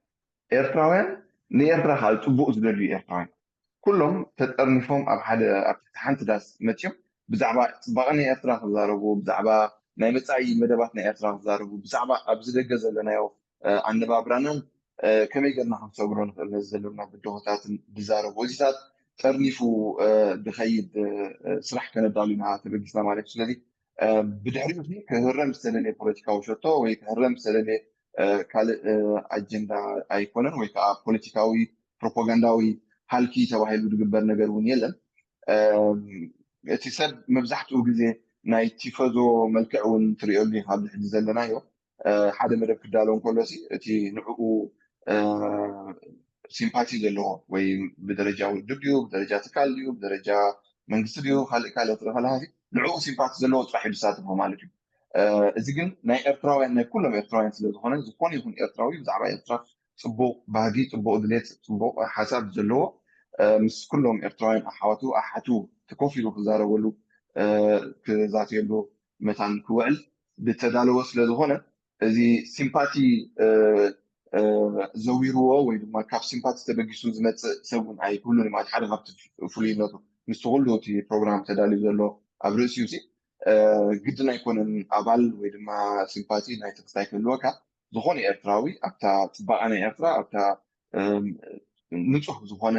ኤርትራውያን ንኤርትራ ከዓ ፅቡቅ ዝደልዩ ኤርትራውያን ኩሎም ተጠርኒፎም ኣብ ሓደ ኣብ ትሕቲ ሓንቲ ዳስ መፅዮም ብዛዕባ ፅባቐ ናይ ኤርትራ ክዛረቡ ብዛዕባ ናይ መፃኢ መደባት ናይ ኤርትራ ክዛረቡ ብዛዕባ ኣብዚ ደገ ዘለናዮ ኣነባብራናን ከመይ ገርና ክንሰግሮ ንኽእል ነዚ ዘለና ብድሆታትን ዝዛረቡ እዚታት ጠርኒፉ ዝኸይድ ስራሕ ከነዳሉ ኢና ተበጊስና ማለት እዩ። ስለዚ ብድሕሪኡ ክህረም ዝተደለየ ፖለቲካዊ ሸቶ ወይ ክህረም ዝተደለየ ካልእ ኣጀንዳ ኣይኮነን ወይ ከዓ ፖለቲካዊ ፕሮፓጋንዳዊ ሃልኪ ተባሂሉ ዝግበር ነገር እውን የለን። እቲ ሰብ መብዛሕትኡ ግዜ ናይ ቲፈዞ መልክዕ እውን ትሪኦ ሉ ካብ ሕጂ ዘለናዮ ሓደ መደብ ክዳሎ እንከሎ እቲ ንዕኡ ሲምፓቲ ዘለዎ ወይ ብደረጃ ውድብ ድዩ ብደረጃ ትካል ድዩ ብደረጃ መንግስቲ ድዩ ካልእ ካልእ ትረፈላሃ ንዕኡ ሲምፓቲ ዘለዎ ጥራሕ እዩ ዝሳተፎ ማለት እዩ። እዚ ግን ናይ ኤርትራውያን ናይ ኩሎም ኤርትራውያን ስለዝኾነ ዝኾነ ይኹን ኤርትራዊ ብዛዕባ ኤርትራ ፅቡቅ ባህጊ ፅቡቅ ድሌት ፅቡቅ ሓሳብ ዘለዎ ምስ ኩሎም ኤርትራውያን ኣሓዋቱ ኣሓቱ ተኮፍ ኢሉ ክዛረበሉ ክዛተየሉ መታን ክውዕል ዝተዳለወ ስለዝኾነ እዚ ሲምፓቲ ዘዊርዎ ወይ ድማ ካብ ሲምፓቲ ተበጊሱ ዝመፅእ ሰብ እውን ኣይክህሉን ማለት ሓደ ካብቲ ፍሉይነቱ ምስቲ ኩሉ እቲ ፕሮግራም ተዳልዩ ዘሎ ኣብ ርእሲኡ ግድን ኣይኮነን ኣባል ወይ ድማ ሲምፓቲ ናይ ተክስታይ ክህልወካ ዝኾነ ኤርትራዊ ኣብታ ፅባቐ ናይ ኤርትራ ኣብታ ንፁህ ዝኾነ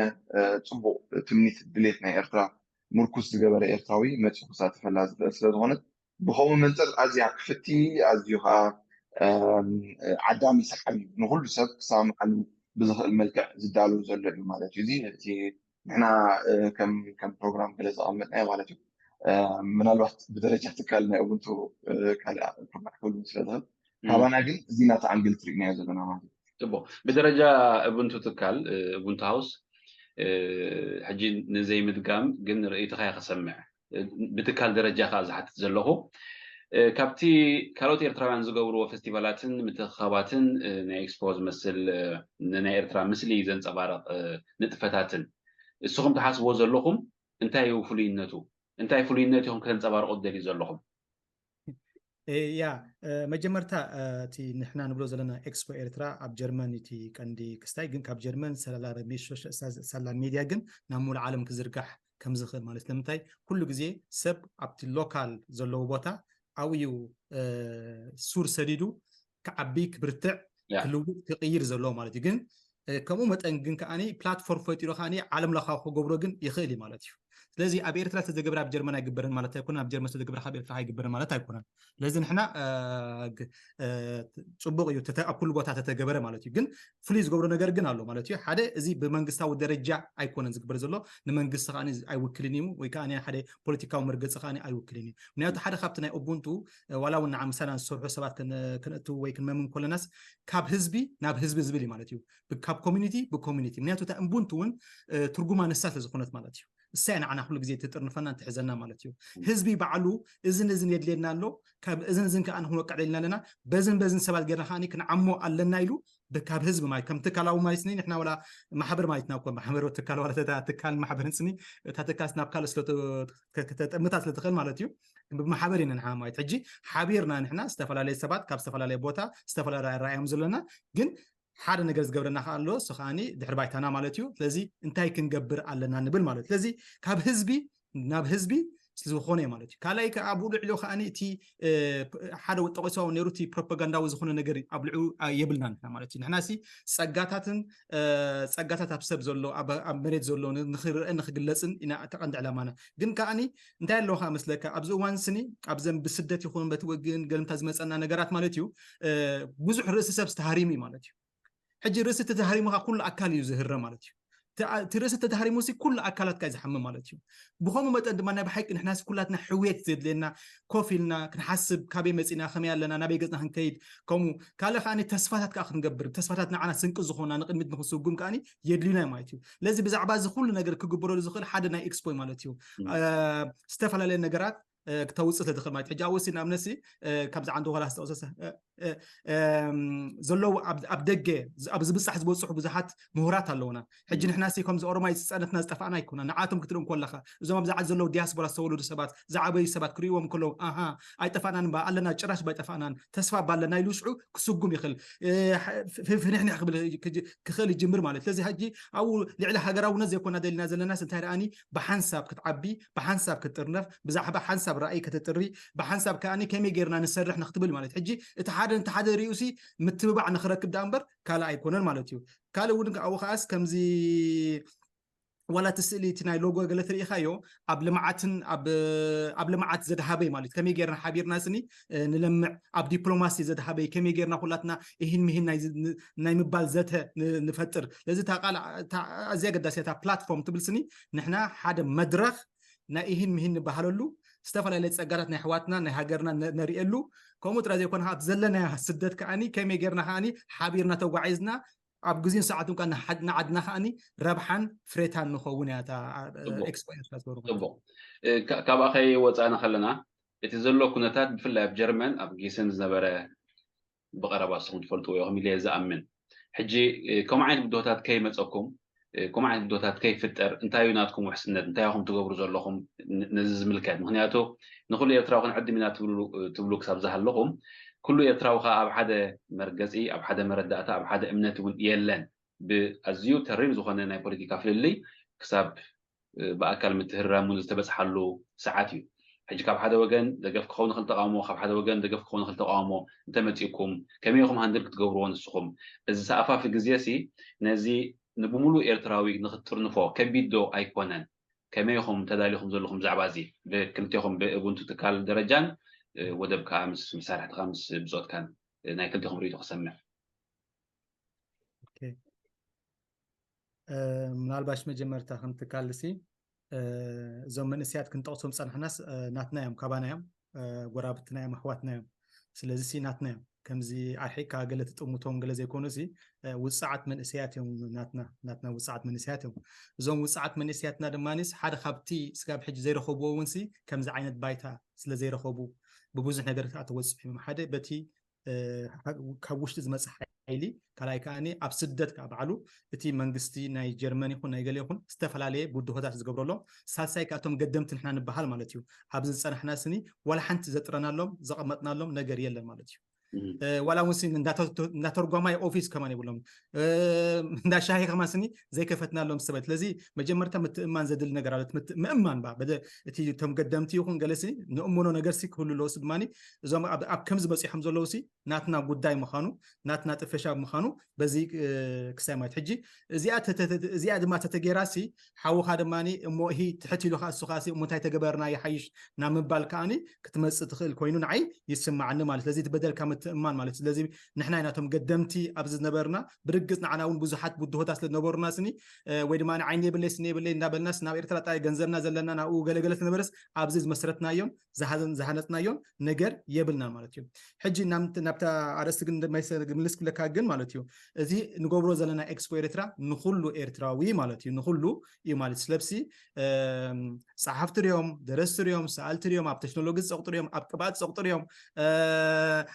ፅቡቅ ትምኒት ድሌት ናይ ኤርትራ ምርኩስ ዝገበረ ኤርትራዊ መፂኡ ክሳተፈላ ዝኽእል ስለዝኾነ ብከምኡ መንፅር ኣዝያ ክፍቲ ኣዝዩ ከዓ ዓዳሚ ሰሓቢ እዩ ንኩሉ ሰብ ክሰማማዓሉ ብዝኽእል መልክዕ ዝዳለዉ ዘሎ እዩ ማለት እዩ እዚ እቲ ንሕና ከም ከም ፕሮግራም ገለ ዘቐመጥናዮ ማለት እዩ ምናልባት ብደረጃ ትካል ናይ ኡቡንቱ ካልእ ኩርናዕ ክህሉ ስለዝኽእል ካባና ግን እዚ ናተ ኣንግል ትርኢናዮ ዘለና ማለት እዩ ፅቡቅ ብደረጃ እቡንቱ ትካል እቡንቱ ሃውስ ሕጂ ንዘይምድጋም ግን ርእይትኻ ከሰምዕ ብትካል ደረጃ ከዓ ዝሓትት ዘለኹ ካብቲ ካልኦት ኤርትራውያን ዝገብርዎ ፌስቲቫላትን ምትእኽኻባትን ናይ ኤክስፖ ዝመስል ናይ ኤርትራ ምስሊ ዘንፀባርቕ ንጥፈታትን እስኹም ትሓስብዎ ዘለኹም እንታይ እዩ ፍሉይነቱ እንታይ ፍሉይነት ኢኹም ከተንፀባርቑ ትደልዩ ዘለኹም ያ መጀመርታ እቲ ንሕና ንብሎ ዘለና ኤክስፖ ኤርትራ ኣብ ጀርመን እቲ ቀንዲ ክስታይ ግን ካብ ጀርመን ሰላላ ረሚሾ ሳላ ሚድያ ግን ናብ ሙሉ ዓለም ክዝርጋሕ ከም ዝኽእል ማለት ንምንታይ ኩሉ ግዜ ሰብ ኣብቲ ሎካል ዘለዎ ቦታ ኣብኡ ሱር ሰዲዱ ክዓቢ ክብርትዕ ክልውጥ ክቅይር ዘለዎ ማለት እዩ ግን ከምኡ መጠን ግን ከዓኒ ፕላትፎርም ፈጢሩ ከዓኒ ዓለም ለኻዊ ክገብሮ ግን ይኽእል እዩ ማለት እዩ ስለዚ ኣብ ኤርትራ ዝተገብረ ኣብ ጀርመን ኣይግበርን ማለት ኣይኮነን፣ ኣብ ጀርመን ዝተገብረ ካብ ኤርትራ ኣይግበርን ማለት ኣይኮነን። ስለዚ ንሕና ጽቡቅ እዩ ኣብ ኩሉ ቦታ ተተገበረ ማለት እዩ። ግን ፍሉይ ዝገብሮ ነገር ግን ኣሎ ማለት እዩ። ሓደ እዚ ብመንግስታዊ ደረጃ ኣይኮነን ዝግበር ዘሎ፣ ንመንግስቲ ከዓ ኣይውክልን እዩ፣ ወይ ከዓ ሓደ ፖለቲካዊ መርገፂ ከዓ ኣይውክልን እዩ። ምክንያቱ ሓደ ካብቲ ናይ ኡቡንቱ ዋላ እውን ንዓምሳና ዝሰርሑ ሰባት ክነእትው ወይ ክንመምን ከለናስ ካብ ህዝቢ ናብ ህዝቢ ዝብል እዩ ማለት እዩ። ካብ ኮሚኒቲ ብኮሚኒቲ። ምክንያቱ እታ ኡቡንቱ እውን ትርጉማ ንሳ ስለዝኮነት ማለት እዩ። እሳይ ንዓና ኩሉ ግዜ ትጥርንፈና እንትሕዘና ማለት እዩ። ህዝቢ ባዕሉ እዝን እዝን የድልየና ኣሎ፣ ካብ እዝን እዝን ከዓ ንክንወቅዕ ደልና ኣለና፣ በዝን በዝን ሰባት ገይርና ከዓ ክንዓሞ ኣለና ኢሉ ካብ ህዝቢ ማለት ከም ትካላዊ ማለት ኒ ንሕና ወላ ማሕበር ማለት ናብ ኮን ማሕበር ትካል ዋላ ተታ ትካል ማሕበር ንስኒ እታ ትካል ናብ ካልእ ስለ ከተጠምታ ስለ ትኽእል ማለት እዩ። ብማሕበር ኢና ንሓ ማለት ሕጂ ሓቢርና ንሕና ዝተፈላለየ ሰባት ካብ ዝተፈላለየ ቦታ ዝተፈላለየ ራእዮም ዘለና ግን ሓደ ነገር ዝገብረና ከዓ ኣሎ እሱ ከዓኒ ድሕሪ ባይታና ማለት እዩ። ስለዚ እንታይ ክንገብር ኣለና ንብል ማለት ስለዚ ካብ ህዝቢ ናብ ህዝቢ ስለዝኾነ ማለት እዩ። ካልኣይ ከዓ ኣብኡ ልዕሊኡ ከዓኒ እቲ ሓደ ጠቂሶ ነሩ እቲ ፕሮፓጋንዳዊ ዝኾነ ነገር ኣብ ልዕሊኡ የብልና ንሕና ማለት እዩ። ንሕና ሲ ፀጋታትን ፀጋታት ኣብ ሰብ ዘሎ ኣብ መሬት ዘሎ ንክረአ ንክግለፅን ኢና ተቐንዲ ዕላማና። ግን ከዓኒ እንታይ ኣለዎ ከዓ መስለካ ኣብዚ እዋን ስኒ ኣብዘን ብስደት ይኹን በቲ ወግን ገልምታ ዝመፀና ነገራት ማለት እዩ ብዙሕ ርእሲ ሰብ ዝተሃሪሙ እዩ ማለት እዩ። ሕጂ ርእሲ ተተሃሪሙካ ኩሉ ኣካል እዩ ዝህረ ማለት እዩ። እቲ ርእሲ ተተሃሪሙ ሲ ኩሉ ኣካላትካ እዩ ዝሓምም ማለት እዩ። ብኸምኡ መጠን ድማ ናይ ብሓቂ ንሕና ኩላትና ሕውየት ዘድልየና ኮፍ ኢልና ክንሓስብ ካበይ መፂና ከመይ ኣለና ናበይ ገፅና ክንከይድ ከምኡ ካልእ ከዓ ተስፋታት ከዓ ክንገብር ተስፋታት ንዓና ስንቂ ዝኾና ንቅድሚት ንክስጉም ከዓ የድልዩና ማለት እዩ። ስለዚ ብዛዕባ እዚ ኩሉ ነገር ክግበረሉ ዝኽእል ሓደ ናይ ኤክስፖ ማለት እዩ። ዝተፈላለየ ነገራት ክተውፅእ ስለትኽእል ማለት ሕጂ ኣወሲ ንኣብነሲ ካብዚ ዓንዲ ጓላ ዝተወሰሰ ዘለዉ ኣብ ደገ ኣብ ዝብፃሕ ዝበፅሑ ብዙሓት ምሁራት ኣለውና። ሕጂ ንሕና ሲ ከምዚ ኦሮማይ ዝፀነትና ዝጠፋእና ኣይኮና ንዓቶም ክትርኢ ከለካ እዞም ኣብዚ ዓዲ ዘለዉ ዲያስፖራ ዝተወለዱ ሰባት ዝዓበዩ ሰባት ክርእዎም ከለዉ ኣሃ ኣይጠፋእናን ባ ኣለና ጭራሽ ባ ኣይጠፋእናን ተስፋ ባ ኣለና ኢሉ ሽዑ ክስጉም ይኽእል። ፍንሕንሕ ክኽእል ይጅምር ማለት ስለዚ ሕጂ ኣብኡ ልዕሊ ሃገራውነት ዘይኮና ደሊና ዘለናስ እንታይ ደኣኒ ብሓንሳብ ክትዓቢ ብሓንሳብ ክትጥርነፍ ብዛዕባ ሓንሳብ ራእይ ክትጥሪ ብሓንሳብ ከኣ ከመይ ጌርና ንሰርሕ ንክትብል ማለት ሕጂ እቲ ሓደ ነቲ ሓደ ሪኡሲ ምትብባዕ ንክረክብ ደኣ እምበር ካልእ ኣይኮነን ማለት እዩ። ካልእ እውን ኣብኡ ከኣስ ከምዚ ዋላ እቲ ስእሊ እቲ ናይ ሎጎ ገለ ትርኢኻዮ ኣብ ልምዓትን ኣብ ልምዓት ዘድሃበይ ማለት ከመይ ጌርና ሓቢርና ስኒ ንለምዕ ኣብ ዲፕሎማሲ ዘድሃበይ ከመይ ጌርና ኩላትና ይህን ምሂን ናይ ምባል ዘተ ንፈጥር ለዚ እታ ቃል ኣዝያ ገዳሲ እታ ፕላትፎርም ትብል ስኒ ንሕና ሓደ መድረኽ ናይ ኢሂን ምሂን ንባሃለሉ ዝተፈላለየ ፀጋታት ናይ ኣሕዋትና ናይ ሃገርና ነርእየሉ ከምኡ ጥራይ ዘይኮነ ካብ ዘለናዮ ስደት ከዓኒ ከመይ ጌርና ከዓኒ ሓቢርና ተጓዒዝና ኣብ ግዜን ሰዓቱን ከዓ ንዓድና ከዓኒ ረብሓን ፍሬታን ንኸውን እያ እታ ኤክስፖ ኤርትራ ዝበሩ ጽቡቕ። ካብኣ ከይወፃእና ከለና እቲ ዘሎ ኩነታት ብፍላይ ኣብ ጀርመን ኣብ ጊስን ዝነበረ ብቐረባ ንስኹም ትፈልጥዎ ኢኹም ኢለ እየ ዝኣምን። ሕጂ ከምኡ ዓይነት ብድሆታት ከይመፀኩም ከምኡ ዓይነት ብድሆታት ከይፍጠር እንታይ እዩ ናትኩም ውሕስነት እንታይ ኢኹም ትገብሩ ዘለኹም ነዚ ዝምልከት ምክንያቱ ንኩሉ ኤርትራዊ ክንዕድም ኢና ትብሉ ክሳብ ዝሃለኹም ኩሉ ኤርትራዊ ከዓ ኣብ ሓደ መርገፂ ኣብ ሓደ መረዳእታ ኣብ ሓደ እምነት እውን የለን ብኣዝዩ ተሪር ዝኾነ ናይ ፖለቲካ ፍልልይ ክሳብ ብኣካል ምትህርራም እውን ዝተበፅሓሉ ሰዓት እዩ። ሕጂ ካብ ሓደ ወገን ደገፍ ክኸውን ይኽእል ተቃውሞ፣ ካብ ሓደ ወገን ደገፍ ክኸውን ይኽእል ተቃውሞ እንተመፂእኩም ከመይ ኢኹም ሃንድል ክትገብርዎ ንስኹም? እዚ ሰኣፋፊ ግዜ ሲ ነዚ ንብሙሉእ ኤርትራዊ ንክትጥርንፎ ከቢድ ዶ ኣይኮነን? ከመይ ኢኹም ተዳሊኹም ዘለኹም ብዛዕባ እዚ ብክልቴኹም ብእቡንቱ ትካል ደረጃን ወደብ ከዓ ምስ መሳርሕትካ ምስ ብፆትካን ናይ ክልቴኹም ርእይቶ ክሰምዕ። ምናልባሽ መጀመርታ ከም ትካል ሲ እዞም መንእሰያት ክንጠቕሶም ጸንሕናስ ናትና እዮም፣ ካባና እዮም፣ ጎራብትና እዮም፣ ኣሕዋትና እዮም። ስለዚ ሲ ናትና እዮም። ከምዚ ኣርሒቅካ ገለ ትጥምቶም ገለ ዘይኮኑ ሲ ውጽዓት መንእሰያት እዮም ናትና ናትና ውጽዓት መንእሰያት እዮም። እዞም ውጽዓት መንእሰያትና ድማ ስ ሓደ ካብቲ ስጋብ ሕጂ ዘይረኸብዎ እውን ሲ ከምዚ ዓይነት ባይታ ስለ ዘይረኸቡ ብብዙሕ ነገር ከዓ ተወጽሑ እዮም። ሓደ በቲ ካብ ውሽጢ ዝመፅእ ሓይሊ ካልኣይ ከዓ ኣብ ስደት ከዓ ባዕሉ እቲ መንግስቲ ናይ ጀርመን ይኹን ናይ ገለ ይኹን ዝተፈላለየ ብድሆታት ዝገብረሎም ሳልሳይ ከዓ እቶም ገደምቲ ንሕና ንበሃል ማለት እዩ። ኣብዚ ዝፀናሕና ስኒ ዋላ ሓንቲ ዘጥረናሎም ዘቐመጥናሎም ነገር የለን ማለት እዩ። ዋላ እውን እንዳተርጓማይ ኦፊስ ከማን የብሎም፣ እንዳ ሻሂ ከማን ስኒ ዘይከፈትናሎም ሰባት። ስለዚ መጀመርታ ምትእማን ዘድሊ ነገር ኣለት። ምእማን ባ እቲ ቶም ገደምቲ ይኹን ገለሲ ንእምኖ ነገር ሲ ክህሉ ኣለዎስ ድማ እዞም ኣብ ከምዚ በፂሖም ዘለዉ ሲ ናትና ጉዳይ ምዃኑ ናትና ጥፈሻ ምዃኑ በዚ ክሳይ ማለት ሕጂ እዚኣ ድማ ተተጌራ ሲ ሓውኻ ድማ እሞ ሂ ትሕት ኢሉ ከዓ እሱ ከዓ እሞ እንታይ ተገበርና ይሓይሽ ናብ ምባል ከዓኒ ክትመፅእ ትኽእል ኮይኑ ንዓይ ይስማዓኒ ማለት። ስለዚ እቲ በደልካ ምትእማን ማለት። ስለዚ ንሕና ኢና ቶም ገደምቲ ኣብዚ ዝነበርና ብርግፅ ንዓና እውን ብዙሓት ብድሆታት ስለ ዝነበሩና ስኒ ወይ ድማ ዓይኒ የብለይ ስኒ የብለይ እንዳበልናስ ናብ ኤርትራ ጣይ ገንዘብና ዘለና ናብኡ ገለገለ ስነበረስ ኣብዚ ዝመስረትናዮም ዝሃነፅናዮም ነገር የብልናን ማለት እዩ። ሕጂ ናብታ ኣርእስቲ ግን ምልስ ክብለካ ግን ማለት እዩ እዚ ንገብሮ ዘለና ኤክስፖ ኤርትራ ንኩሉ ኤርትራዊ ማለት እዩ ንኩሉ እዩ ማለት ስለብሲ ጸሓፍቲ ሪኦም፣ ደረስቲ ሪኦም፣ ሰኣልቲ ሪኦም፣ ኣብ ቴክኖሎጂ ዝፀቕጡ ሪኦም፣ ኣብ ቅብኣት ዝፀቕጡ ሪኦም፣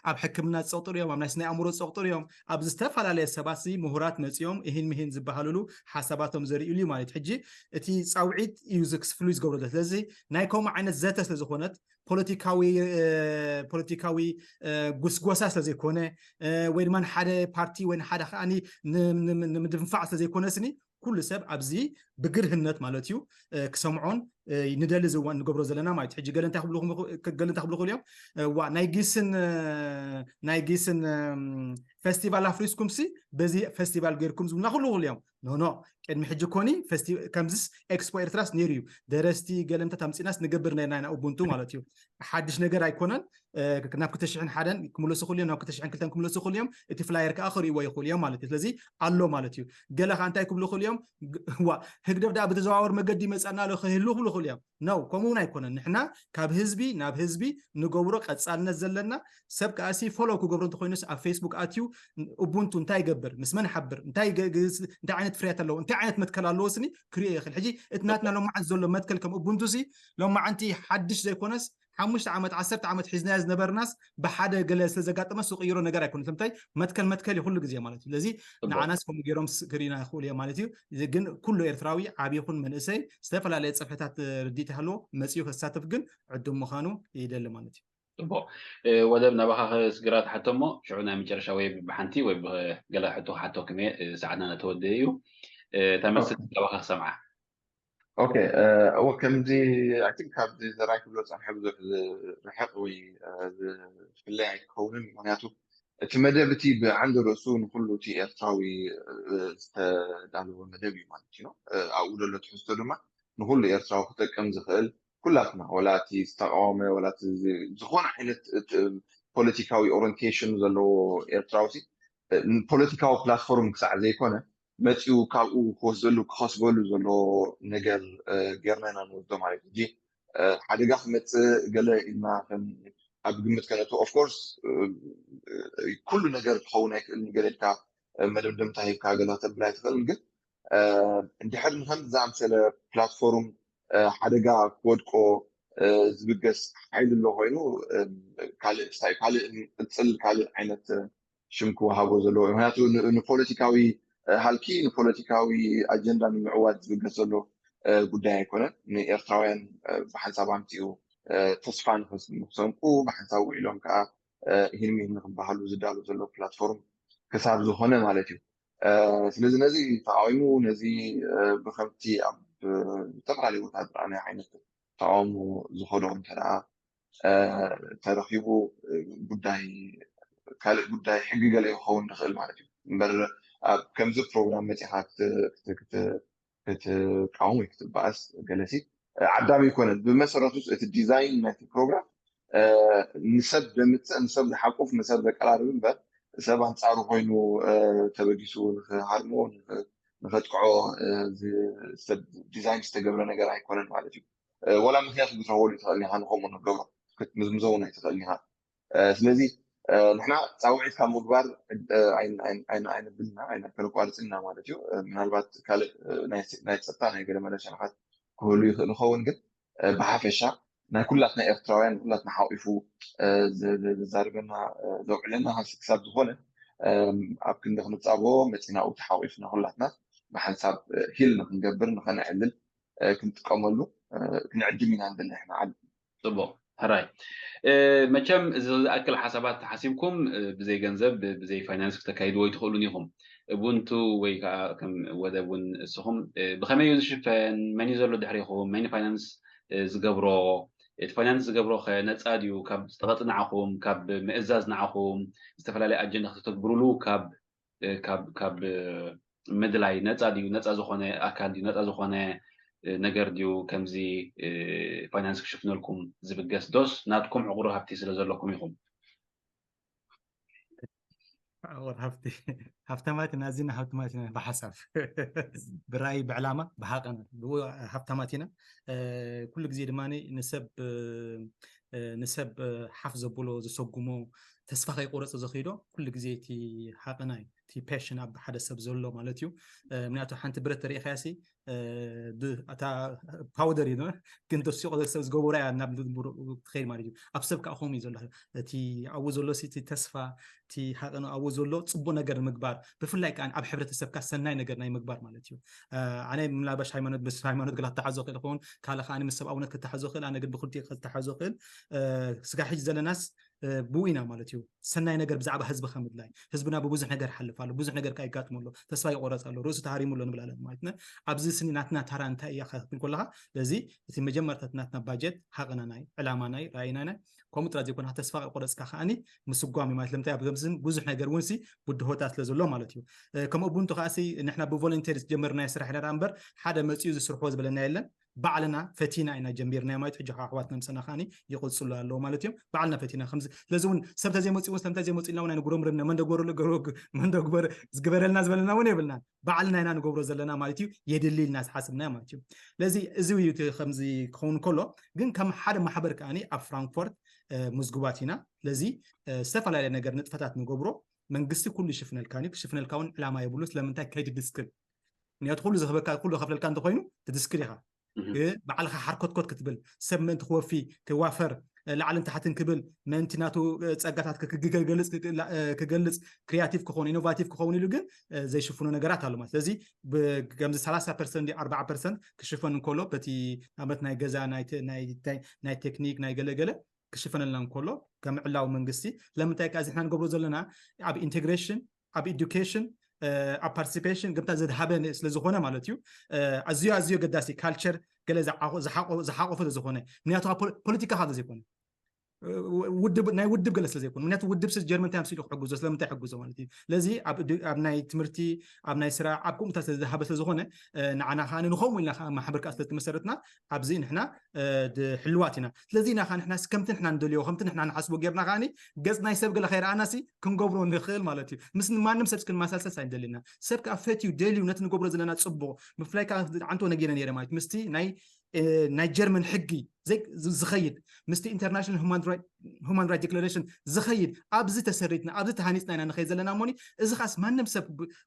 ኣብ ሕክምና ዝፀቕጡ ሪኦም፣ ኣብ ናይ ስነ ኣእምሮ ዝፀቕጡ ሪኦም፣ ኣብ ዝተፈላለየ ሰባት ምሁራት መፂኦም እሂን ምሂን ዝበሃልሉ ሓሳባቶም ዘርእሉ እዩ ማለት ሕጂ እቲ ፃውዒት እዩ ፍሉይ ዝገብረሉ። ስለዚ ናይ ከምኡ ዓይነት ዘተ ስለ ዝኾነት ፖለቲካዊ ፖለቲካዊ ጉስጎሳ ስለ ዘይኮነ ወይ ድማ ንሓደ ፓርቲ ወይ ንሓደ ከዓኒ ንምድንፋዕ ስለ ዘይኮነ ስኒ ኩሉ ሰብ ኣብዚ ብግርህነት ማለት እዩ ክሰምዖን ንደሊ ዝዋን ንገብሮ ዘለና ማለት ሕጂ ገለ እንታይ ክብሉ ክሉ እዮም ዋ ናይ ጊስን ናይ ጊስን ፌስቲቫል ኣፍሪስኩም ሲ በዚ ፌስቲቫል ገይርኩም ዝብሉና ክሉ ክሉ እዮም ኖኖ ቅድሚ ሕጂ ኮኒ ከምዚስ ኤክስፖ ኤርትራስ ነይሩ እዩ ደረስቲ ገለምታት ኣምፂናስ ንገብር ነርና ኢና ኡቡንቱ ማለት እዩ ሓድሽ ነገር ኣይኮነን ናብ ክልተ ሽሕን ሓደን ክምለሱ ክሉ እዮም ናብ ክልተ ሽሕን ክልተን ክምለሱ ክሉ እዮም እቲ ፍላየር ከዓ ክርእይዎ ይኽእሉ እዮም ማለት እዩ ስለዚ ኣሎ ማለት እዩ ገለ ከዓ እንታይ ክብሉ ክሉ እዮም ዋ ህግደፍ ደኣ ብተዘዋወር መገዲ ይመፀና ኣሎ ክህሉ ክብሉ ክሉ እዮም ነው ከምኡ እውን ኣይኮነን ንሕና ካብ ህዝቢ ናብ ህዝቢ ንገብሮ ቀፃልነት ዘለና ሰብ ከኣሲ ፎሎው ክገብሮ እንተኮይኑስ ኣብ ፌስቡክ ኣትዩ ኡቡንቱ እንታይ ይገብር ምስ መን ሓብር እንታይ እንታይ ዓይነት ፍርያት ኣለዎ እንታይ ዓይነት መትከል ኣለዎ ስኒ ክሪኦ ይኽእል ሕጂ እቲ ናትና ሎማዓንቲ ዘሎ መትከል ከም ኡቡንቱ ሲ ሎማዓንቲ ሓድሽ ዘይኮነስ ሓሙሽተ ዓመት ዓሰርተ ዓመት ሒዝናዮ ዝነበርናስ ብሓደ ገለ ስለ ዘጋጠመ ዝቕይሮ ነገር ኣይኮነ ስለምንታይ መትከል መትከል እዩ ኩሉ ግዜ ማለት እዩ ስለዚ ንዓናስ ከምኡ ገይሮም ክሪና ይኽእሉ እዮም ማለት እዩ ግን ኩሉ ኤርትራዊ ዓብይኹን መንእሰይ ዝተፈላለየ ፅፍሕታት ርዲት ይሃለዎ መፅኡ ክሳተፍ ግን ዕዱም ምዃኑ ይደሊ ማለት እዩ ጽቡቅ ወደብ ናባኻ ክስግራ ትሓቶ እሞ ሽዑ ናይ መጨረሻ ወይ ብሓንቲ ወይ ገለ ሕቶ ክሓቶ ክመ ሰዓትና ነተወደ እዩ ተመስል ናባኻ ክሰምዓ ኦኬ እወ ከምዚ ኣይ ቲንክ ካብዚ ዘራይ ክብሎ ፀንሐ ብዙሕ ዝርሕቅ ወይ ዝፍለይ ኣይክኸውንን ምክንያቱ እቲ መደብ እቲ ብዓንዲ ርእሱ ንኩሉ እቲ ኤርትራዊ ዝተዳለወ መደብ እዩ ማለት እዩ ኣብኡ ዘሎ ትሕዝቶ ድማ ንኩሉ ኤርትራዊ ክጠቅም ዝኽእል ኩላትና ወላ እቲ ዝተቃወመ ወላ ዝኾነ ዓይነት ፖለቲካዊ ኦሪንቴሽን ዘለዎ ኤርትራዊ ፖለቲካዊ ፕላትፎርም ክሳዕ ዘይኮነ መፂኡ ካብኡ ክወስደሉ ክኸስበሉ ዘለዎ ነገር ጌርና ኢና ንወስዶ ማለት ሕጂ ሓደጋ ክመፅእ ገለ ኢልና ኣብ ግምት ከነእቱ ኦፍኮርስ ኩሉ ነገር ክኸውን ኣይክእልን ገለ ኢልካ መደምደምታ ሂብካ ገለ ክተብል ኣይትኽእልን ግን እንድሕር ንከምዚ ዝኣምሰለ ፕላትፎርም ሓደጋ ክወድቆ ዝብገስ ሓይሊ ኣሎ ኮይኑ ካልእ ስታይ ካልእ ቅፅል ካልእ ዓይነት ሽም ክወሃቦ ዘለዎ ምክንያቱ ንፖለቲካዊ ሃልኪ ንፖለቲካዊ ኣጀንዳ ንምዕዋት ዝብገስ ዘሎ ጉዳይ ኣይኮነን ንኤርትራውያን ብሓንሳብ ኣምፅኡ ተስፋ ንክሰንቁ ብሓንሳብ ውዒሎም ከዓ ይህን ይህን ንክበሃሉ ዝዳሎ ዘሎ ፕላትፎርም ክሳብ ዝኾነ ማለት እዩ ስለዚ ነዚ ተቃዊሙ ነዚ ብከምቲ ኣብ ዝተፈላለዩ ቦታ ዝረኣናዮ ዓይነት ተቃውሞ ዝኸዶ እንተ ተረኪቡ ጉዳይ ካልእ ጉዳይ ሕጊ ገለ ክኸውን ንኽእል ማለት እዩ እምበር ኣብ ከምዚ ፕሮግራም መፂኻ ክትቃወም ወይ ክትበኣስ ገለሲ ዓዳሚ ይኮነን ብመሰረቱ እቲ ዲዛይን ናይቲ ፕሮግራም ንሰብ ዘምፅእ ንሰብ ዝሓቁፍ ንሰብ ዘቀራርብ እምበር ሰብ ኣንፃሩ ኮይኑ ተበጊሱ ንክሃርሞ ንከጥቅዖ ዲዛይን ዝተገብረ ነገር ኣይኮነን ማለት እዩ ወላ ምክንያት ክትረክበሉ ይትኽእል ኢኻ ንከምኡ ንገብሮ ክትምዝምዞ እውን ኣይትኽእል ኢኻ ስለዚ ንሕና ፃውዒት ካብ ምግባር ኣይነብልና ኣይነከነቋርፅና ማለት እዩ ምናልባት ካልእ ናይ ፀጥታ ናይ ገለ መለ ሸነኻት ክህሉ ይኽእል ይኸውን ግን ብሓፈሻ ናይ ኩላትና ኤርትራውያን ኩላትና ሓቂፉ ዘዛርበና ዘውዕለና ሃሲ ክሳብ ዝኾነ ኣብ ክንዲ ክንፃበቦ መፂናኡ ተሓቂፍና ኩላትና ብሓንሳብ ሂል ንክንገብር ንኸነዕልል ክንጥቀመሉ ክንዕድም ኢና ንደሊ ንሕና ዓዲ ፅቡቅ ሕራይ። መቸም እዚ ዝኣክል ሓሳባት ተሓሲብኩም ብዘይ ገንዘብ ብዘይ ፋይናንስ ክተካይድዎ ኣይትኽእሉን ኢኹም። ኡቡንቱ ወይ ከዓ ከም ወደብ እውን እስኹም ብኸመይ እዩ ዝሽፈን? መን እዩ ዘሎ ድሕሪኹም? መን ፋይናንስ ዝገብሮ? እቲ ፋይናንስ ዝገብሮ ከ ነፃ ድዩ ካብ ፀቐጢ ንዓኹም፣ ካብ ምእዛዝ ንዓኹም? ዝተፈላለዩ ኣጀንዳ ከተግብሩሉ ካብ ካብ ምድላይ ነፃ ድዩ? ነፃ ዝኾነ ኣካል ድዩ? ነፃ ዝኾነ ነገር ድዩ? ከምዚ ፋይናንስ ክሽፍነልኩም ዝብገስ ዶስ ናትኩም ዕቑር ሃብቲ ስለ ዘለኩም ኢኹም? ዕቑር ሃብቲ ሃብታማት ኢና፣ ኣዚና ሃብታማት ኢና ብሓሳብ ብራእይ ብዕላማ ብሃቀን ሃብታማት ኢና። ኩሉ ግዜ ድማ ንሰብ ንሰብ ሓፍ ዘብሎ ዘሰጉሞ ተስፋ ከይቆረፀ ዘኽይዶ ኩሉ ግዜ እቲ ሃቀናይ እቲ ፓሽን ኣብ ሓደ ሰብ ዘሎ ማለት እዩ። ምክንያቱ ሓንቲ ብረት ተሪኢኻያ ሲ እታ ፓውደር እዩ ግን ተሲቆ ሰብ ዝገበሮ እያ ናብ ልቡ ትኸይድ ማለት እዩ። ኣብ ሰብ ከዓ ከምኡ እዩ ዘሎ። እቲ ኣብኡ ዘሎ ሲ እቲ ተስፋ እቲ ሃቀኑ ኣብኡ ዘሎ ፅቡቅ ነገር ንምግባር ብፍላይ ከዓ ኣብ ሕብረተሰብካ ሰናይ ነገር ናይ ምግባር ማለት እዩ። ኣነ ምናልባሽ ሃይማኖት ምስ ሃይማኖት ገላ ተሓዞ ክእል ኸውን ካልእ ከዓ ምስ ሰብኣውነት ክተሓዞ ክእል ኣነ ግን ብክልቲ ክተሓዞ ክእል ስጋ ሕጂ ዘለናስ ብኡ ኢና ማለት እዩ። ሰናይ ነገር ብዛዕባ ህዝብኻ ምድላይ። ህዝብና ብብዙሕ ነገር ይሓልፍ ኣሎ፣ ብዙሕ ነገር ከዓ ይጋጥሞ ኣሎ፣ ተስፋ ይቆረፅ ኣሎ፣ ርእሱ ተሃሪሙ ኣሎ ንብል ኣለና ማለት ነ ኣብዚ ስኒ ናትና ታራ እንታይ እያ ክትብል ከለኻ ለዚ እቲ መጀመርታ ናትና ባጀት ሃቕና ናይ ዕላማ ናይ ራእይና ናይ ከምኡ ጥራ ዘይኮነ ተስፋ ቆረፅካ ከዓኒ ምስጓም እዩ ማለት ለምታይ ኣብ ከምዚ ብዙሕ ነገር እውን ሲ ብድሆታት ስለ ዘሎ ማለት እዩ። ከምኡ ቡንቱ ከዓ ሲ ንሕና ብቮለንቴር ዝጀመርናዮ ስራሕ ኢለና እምበር ሓደ መፅኡ ዝስርሖ ዝበለና የለን። ባዕልና ፈቲና ኢና ጀሚርና ማለት ሕጂ ኣሕዋትና ምሰና ከዓኒ ይቕፅሉ ኣለዎ ማለት እዮም። ባዕልና ፈቲና ከምዚ ስለዚ እውን ሰብ ተዘይመፅኡ እውን ስለምንታይ ዘይመፅኡ ኢልና እውን ኣይንጉረምርም ኢና። መን ደግበረሉ ገ- መን ደግበር ዝግበረልና ዝበለና እውን የብልናን። ባዕልና ኢና ንገብሮ ዘለና ማለት እዩ። የድሊ ኢልና ዝሓስብና ማለት እዩ። ስለዚ እዚ እዩ እቲ ከምዚ ክኸውን ከሎ ግን ከም ሓደ ማሕበር ከዓኒ ኣብ ፍራንክፎርት ምዝጉባት ኢና። ስለዚ ዝተፈላለየ ነገር ንጥፈታት ንገብሮ መንግስቲ ኩሉ ይሽፍነልካ እዩ። ክሽፍነልካ እውን ዕላማ የብሉ። ስለምንታይ ከይትድስክል ምክንያቱ ኩሉ ዝህበካ ኩሉ ከፍለልካ እንተኮይኑ ትድስክል ኢኻ። ባዕልካ ሓርኮትኮት ክትብል ሰብ ምእንቲ ክወፊ ክዋፈር ላዕልን ታሕትን ክብል ምእንቲ ናቱ ፀጋታት ክገልፅ ክገልፅ ክሪያቲቭ ክኸውን ኢኖቫቲቭ ክኸውን ኢሉ ግን ዘይሽፍኖ ነገራት ኣሎ ማለት ስለዚ ከምዚ ሰላሳ ፐርሰንት ኣርባዓ ፐርሰንት ክሽፈን እንከሎ በቲ ኣመት ናይ ገዛ ናይ ቴክኒክ ናይ ገለገለ ክሽፈነልና እንከሎ ከም ዕላዊ መንግስቲ ስለምንታይ ከዚ ንሕና ንገብሮ ዘለና ኣብ ኢንቴግሬሽን ኣብ ኢዱኬሽን ኣብ ፓርቲሲፔሽን ግምታ ዘድሃበ ስለዝኾነ ማለት እዩ ኣዝዮ ኣዝዮ ገዳሲ ካልቸር ገለ ዝሓቆፈ ስለዝኾነ ምክንያቱ ፖለቲካ ካብ ዘይኮነ ውድብ ናይ ውድብ ገለ ስለዘይኮነ ምክንያቱ ውድብ ስ ጀርመን እንታይ ኣምሲሉ ክሕግዞ ስለምንታይ ሕግዞ ማለት እዩ ስለዚ ኣብ ናይ ትምህርቲ ኣብ ናይ ስራ ኣብ ከምኡታት ስለዝሃበ ስለዝኾነ ንዓና ከዓ ንኸምኡ ኢልና ከዓ ማሕበር ከዓ ስለዝመሰረትና ኣብዚ ንሕና ሕልዋት ኢና ስለዚ ኢና ከዓ ንሕና ከምቲ ንሕና ንደልዮ ከምቲ ንሕና ንሓስቦ ጌርና ከዓ ገፅ ናይ ሰብ ገለ ከይረኣና ሲ ክንገብሮ ንኽእል ማለት እዩ ምስ ማንም ሰብ ክንመሳሰል ኣይንደልና ሰብ ከዓ ፈትዩ ደልዩ ነቲ ንገብሮ ዘለና ፅቡቕ ብፍላይ ከዓ ዓንቶ ነጊረ ነይረ ማለት ምስቲ ናይ ናይ ጀርመን ሕጊ ዝኸይድ ምስቲ ኢንተርናሽናል ሁማን ራይት ዲክላሬሽን ዝኸይድ ኣብዚ ተሰሪትና ኣብዚ ተሃኒፅና ኢና ንኸይድ ዘለና እሞኒ እዚ ኻስ ማንም ሰብ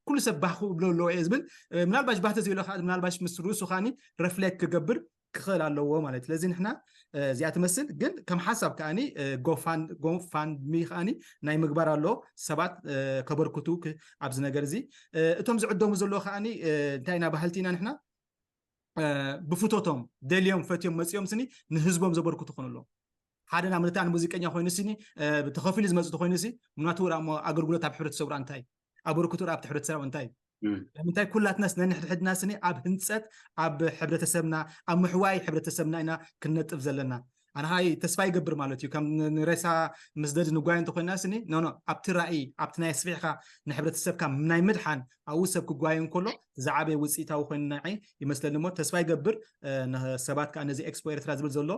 ኩሉ ሰብ ባህ ክብሎ ኣለዎ እየ ዝብል ምናልባሽ ባህተ ዘይብሎ ከዓ ምናልባሽ ምስ ርእሱ ከዓኒ ረፍሌክት ክገብር ክኽእል ኣለዎ ማለት ስለዚ ንሕና እዚኣ ትመስል ግን ከም ሓሳብ ከዓኒ ጎፋንድሚ ከዓኒ ናይ ምግባር ኣሎ ሰባት ከበርክቱ ኣብዚ ነገር እዚ እቶም ዝዕደሙ ዘለዎ ከዓኒ እንታይ ኢና ባህልቲ ኢና ንሕና ብፍቶቶም ደልዮም ፈትዮም መፅኦም ስኒ ንህዝቦም ዘበርክቱ ክኾኑ ኣለዎም ሓደ ናብ ምልታ ንሙዚቀኛ ኮይኑ ሲኒ ተኸፊሉ ዝመፅእ ተኮይኑ ሲ ምናቱ ሞ ኣገልግሎት ኣብ ሕብረተሰብ ራ እንታይ ኣበርክቱ ራ ኣብቲ ሕብረተሰብ እንታይ ንምንታይ ኩላትናስ ነንሕድሕድና ስኒ ኣብ ህንፀት ኣብ ሕብረተሰብና ኣብ ምሕዋይ ሕብረተሰብና ኢና ክንነጥፍ ዘለና ኣነ ኸዓ ተስፋ ይገብር ማለት እዩ ከም ንሬሳ ምስደድ ንጓየ እንተኮይና ስኒ ኖኖ ኣብቲ ራእይ ኣብቲ ናይ ኣስፊሕካ ንሕብረተሰብካ ናይ ምድሓን ኣብኡ ሰብ ክጓየ እንከሎ ዝዓበየ ውፅኢታዊ ኮይኑ ንዓይ ይመስለኒ እሞ ተስፋ ይገብር ሰባት ከዓ ነዚ ኤክስፖ ኤርትራ ዝብል ዘሎ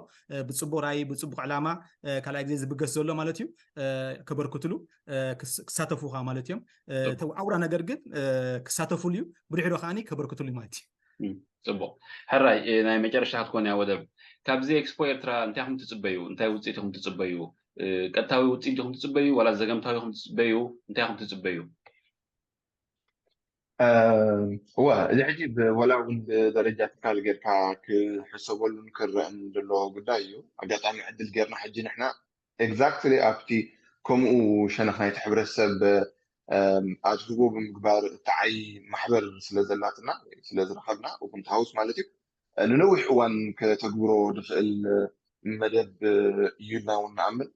ብፅቡቅ ራእይ ብፅቡቅ ዕላማ ካልኣይ ግዜ ዝብገስ ዘሎ ማለት እዩ ከበርክትሉ ክሳተፉ ከዓ ማለት እዮም ኣውራ ነገር ግን ክሳተፉሉ እዩ ብድሕዶ ከዓ ከበርክትሉ ማለት እዩ ፅቡቅ ሕራይ ናይ መጨረሻ ክትኮን እያ ወደብ ካብዚ ኤክስፖ ኤርትራ እንታይ ኹም ትፅበዩ እንታይ ውፅኢት ኹም ትፅበዩ ቀጥታዊ ውፅኢት ኹም ትፅበዩ ዋላ ዘገምታዊ ኹም ትፅበዩ እንታይ ኹም ትፅበዩ እወ እዚ ሕጂ ወላ እውን ብደረጃ ትካል ጌርካ ክሕሰበሉን ክረአን ዘለዎ ጉዳይ እዩ ኣጋጣሚ ዕድል ጌርና ሕጂ ንሕና ኤግዛክትሊ ኣብቲ ከምኡ ሸነኽ ናይቲ ሕብረተሰብ ኣድህቦ ብምግባር እትዓይ ማሕበር ስለ ዘላትና ስለ ዝረኸብና ኦፕን ሃውስ ማለት እዩ ንነዊሕ እዋን ከተግብሮ ዝኽእል መደብ እዩ ኢልና እውን ንኣምን።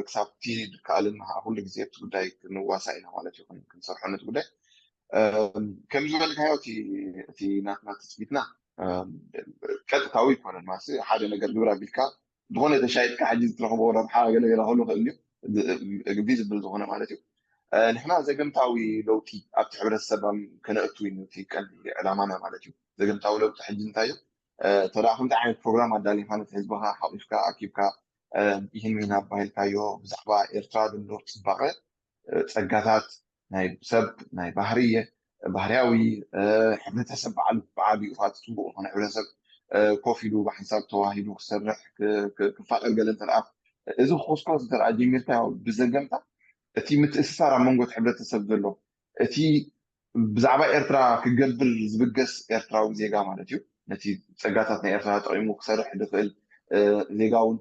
ክሳብቲ ዝከኣለና ከዓ ኩሉ ግዜ እቲ ጉዳይ ክንዋሳ ኢና ማለት እዩ፣ ክንሰርሖ ነቲ ጉዳይ። ከም ዝበልካዮ እቲ ናትና ትፅቢትና ቀጥታዊ ይኮነን ማለት ሓደ ነገር ግብር ኣቢልካ ዝኾነ ተሻይጥካ ሕጂ ዝትረኽቦ ረብሓ ገለገለ ክህሉ ይኽእል እዩ፣ ቪዚብል ዝኾነ ማለት እዩ። ንሕና ዘገምታዊ ለውጢ ኣብቲ ሕብረተሰብ ከነእቱ እዩ እቲ ቀንዲ ዕላማና ማለት እዩ። ዘገምታዊ ለውጢ ሕጂ እንታይ እዩ? ተዳ ከምዚ ዓይነት ፕሮግራም ኣዳሊኻ ነቲ ህዝብኻ ሓቂፍካ ኣኪብካ ይህን ሚና ኣባሂልካዮ ብዛዕባ ኤርትራ ዘሎ ፅባቐ፣ ፀጋታት ናይ ሰብ ናይ ባህሪ፣ ባህርያዊ፣ ሕብረተሰብ በዓል ብዓቢኡ ፋቲ ፅቡቅ ዝኾነ ሕብረተሰብ ኮፍ ኢሉ ብሓንሳብ ተዋሂዱ ክሰርሕ ክፋቀር ገለ እንተደኣ፣ እዚ ኮስኮስ እንተደኣ ጀሚርካ ብዘገምታ እቲ ምትእስሳር ኣብ መንጎ እቲ ሕብረተሰብ ዘሎ እቲ ብዛዕባ ኤርትራ ክገብር ዝብገስ ኤርትራዊ ዜጋ ማለት እዩ። ነቲ ፀጋታት ናይ ኤርትራ ተጠቂሙ ክሰርሕ ዝኽእል ዜጋ እውን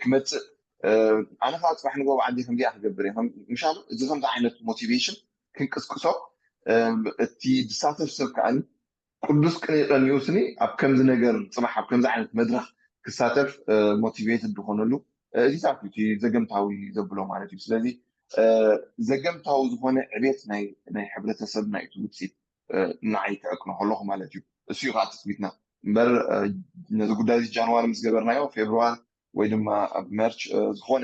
ክመፅእ፣ ኣነ ከዓ ፅባሕ ንጎ ብዓዲ ከምዚኣ ክገብር እየ ምሻሉ፣ እዚ ከምዚ ዓይነት ሞቲቬሽን ክንቅስቅሶ፣ እቲ ዝሳተፍ ሰብ ከዓ ቅዱስ ቅኔ ቀኒኡ ስኒ ኣብ ከምዚ ነገር ፅባሕ ኣብ ከምዚ ዓይነት መድረክ ክሳተፍ ሞቲቬትድ ዝኾነሉ እዚታት እዩ ዘገምታዊ ዘብሎ ማለት እዩ። ስለዚ ዘገምታዊ ዝኾነ ዕቤት ናይ ሕብረተሰብ ናይ ውፅኢት ንዓይ ክዕቅኖ ከለኹ ማለት እዩ። እሱ እዩ ከዓ ትፅቢትና እምበር ነዚ ጉዳይ እዚ ጃንዋሪ ምስ ገበርናዮ ፌብርዋር ወይ ድማ ኣብ መርች ዝኾነ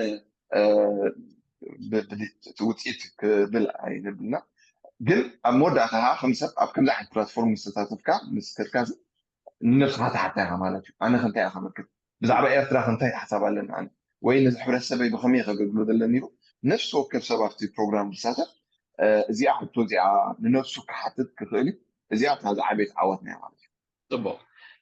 ውፅኢት ክብል ኣይንብልና። ግን ኣብ መወዳእታ ከዓ ከም ሰብ ኣብ ከምዚ ዓይነት ፕላትፎርም ዝተሳተፍካ ምስ ከድካ ንነብስኻ ትሓታ ኢኻ ማለት እዩ። ኣነ ከንታይ እየ ከበርክት፣ ብዛዕባ ኤርትራ ከንታይ ሓሳብ ኣለኒ ኣነ ወይ ነዚ ሕብረተሰበይ ብኸመይ ከገልግሎ ዘለኒ ኢሉ ነፍሲ ወከፍ ሰብ ኣብቲ ፕሮግራም ዝሳተፍ እዚኣ ሕቶ እዚኣ ንነብሱ ክሓትት ክኽእል እዩ። እዚኣ እታ ዝዓበየት ዓወትና እያ ማለት እዩ። ፅቡቅ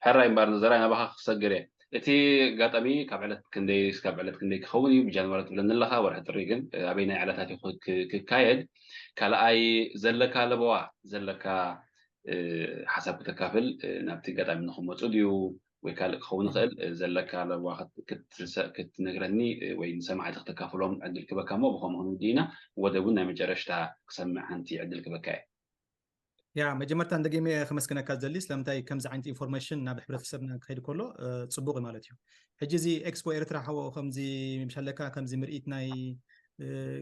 ሕራይ እምበር ንዘራይ ናባኻ ክሰግር እየ። እቲ ኣጋጣሚ ካብ ዕለት ክንደይ እስካብ ዕለት ክንደይ ክኸውን እዩ ብጃንዋሪ ትብለኒ ኣለኻ፣ ወርሒ ጥሪ ግን ኣበይ ናይ ዕለታት እዩ ክካየድ? ካልኣይ ዘለካ ለበዋ ዘለካ ሓሳብ ክተካፍል ናብቲ ኣጋጣሚ ንክመፁ ድዩ ወይ ካልእ ክኸውን ይኽእል? ዘለካ ለበዋ ክትነግረኒ ወይ ንሰማዕቲ ክተካፍሎም ዕድል ክበካ እሞ ብኸምኡ ክንውድእ ኢና። ወደ እውን ናይ መጨረሽታ ክሰምዕ ሓንቲ ዕድል ክበካ እየ። ያ መጀመርታ እንደገመ ከመስግነካ ዝደሊ ስለምንታይ ከምዚ ዓይነት ኢንፎርሜሽን ናብ ሕብረተሰብና ክኸይድ ከሎ ፅቡቅ ማለት እዩ። ሕጂ እዚ ኤክስፖ ኤርትራ ሓወ ከምዚ ምሻለካ ከምዚ ምርኢት ናይ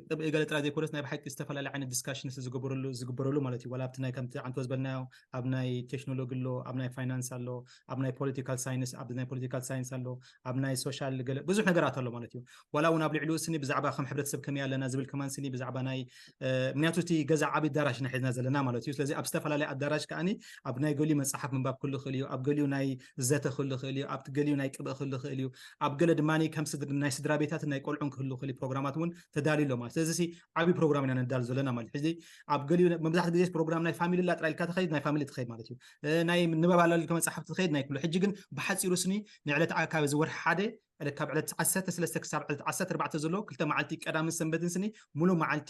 ቅብኢ ገለ ጥራይ ዘይኮነስ ናይ ብሓቂ ዝተፈላለዩ ዓይነት ዲስካሽንስ ዝግበረሉ ዝግበረሉ ማለት እዩ። ዋላ ኣብቲ ናይ ከምቲ ዓንቶ ዝበልናዮ ኣብ ናይ ቴክኖሎጂ ኣሎ፣ ኣብ ናይ ፋይናንስ ኣሎ፣ ኣብ ናይ ፖለቲካል ሳይንስ ኣብ ናይ ፖለቲካል ሳይንስ ኣሎ፣ ኣብ ናይ ሶሻል ገለ ብዙሕ ነገራት ኣሎ ማለት እዩ። ዋላ እውን ኣብ ልዕሊኡ ስኒ ብዛዕባ ከም ሕብረተሰብ ከመይ ኣለና ዝብል ከማን ስኒ ብዛዕባ ናይ ምክንያቱ እቲ ገዛ ዓብዪ ኣዳራሽ ኢና ሒዝና ዘለና ማለት እዩ። ስለዚ ኣብ ዝተፈላለዩ ኣዳራሽ ከዓኒ ኣብ ናይ ገሊኡ መፅሓፍ ምንባብ ክህሉ ይኽእል እዩ፣ ኣብ ገሊኡ ናይ ዘተ ክህሉ ይኽእል እዩ፣ ኣብ ገሊኡ ናይ ቅብኢ ክህሉ ይኽእል እዩ፣ ኣብ ገለ ድማ ከም ናይ ስድራ ቤታትን ናይ ቆልዑን ክህሉ ይኽእል እዩ። ፕሮግራማት እውን ተዳልዩ ኣሎ ማለት ስለዚ ዓብዪ ፕሮግራም ኢና ነዳሉ ዘለና ማለት ሕዚ ኣብ ገሊኡ መብዛሕትኡ ግዜ ፕሮግራም ናይ ፋሚሊ ላ ጥራይ ኢልካ ተኸይድ ናይ ፋሚሊ ትኸይድ ማለት እዩ። ናይ ንበብ ኣላ ኢልካ መፅሓፍ ትኸይድ ናይ ኩሉ ሕጂ ግን ብሓፂሩ ስኒ ንዕለት ኣካባቢ ዝወርሒ ሓደ ካብ ዕለት ዓሰርተ ሰለስተ ክሳብ ዕለት ዓሰርተ ኣርባዕተ ዘሎ ክልተ መዓልቲ ቀዳምን ሰንበትን ስኒ ሙሉ መዓልቲ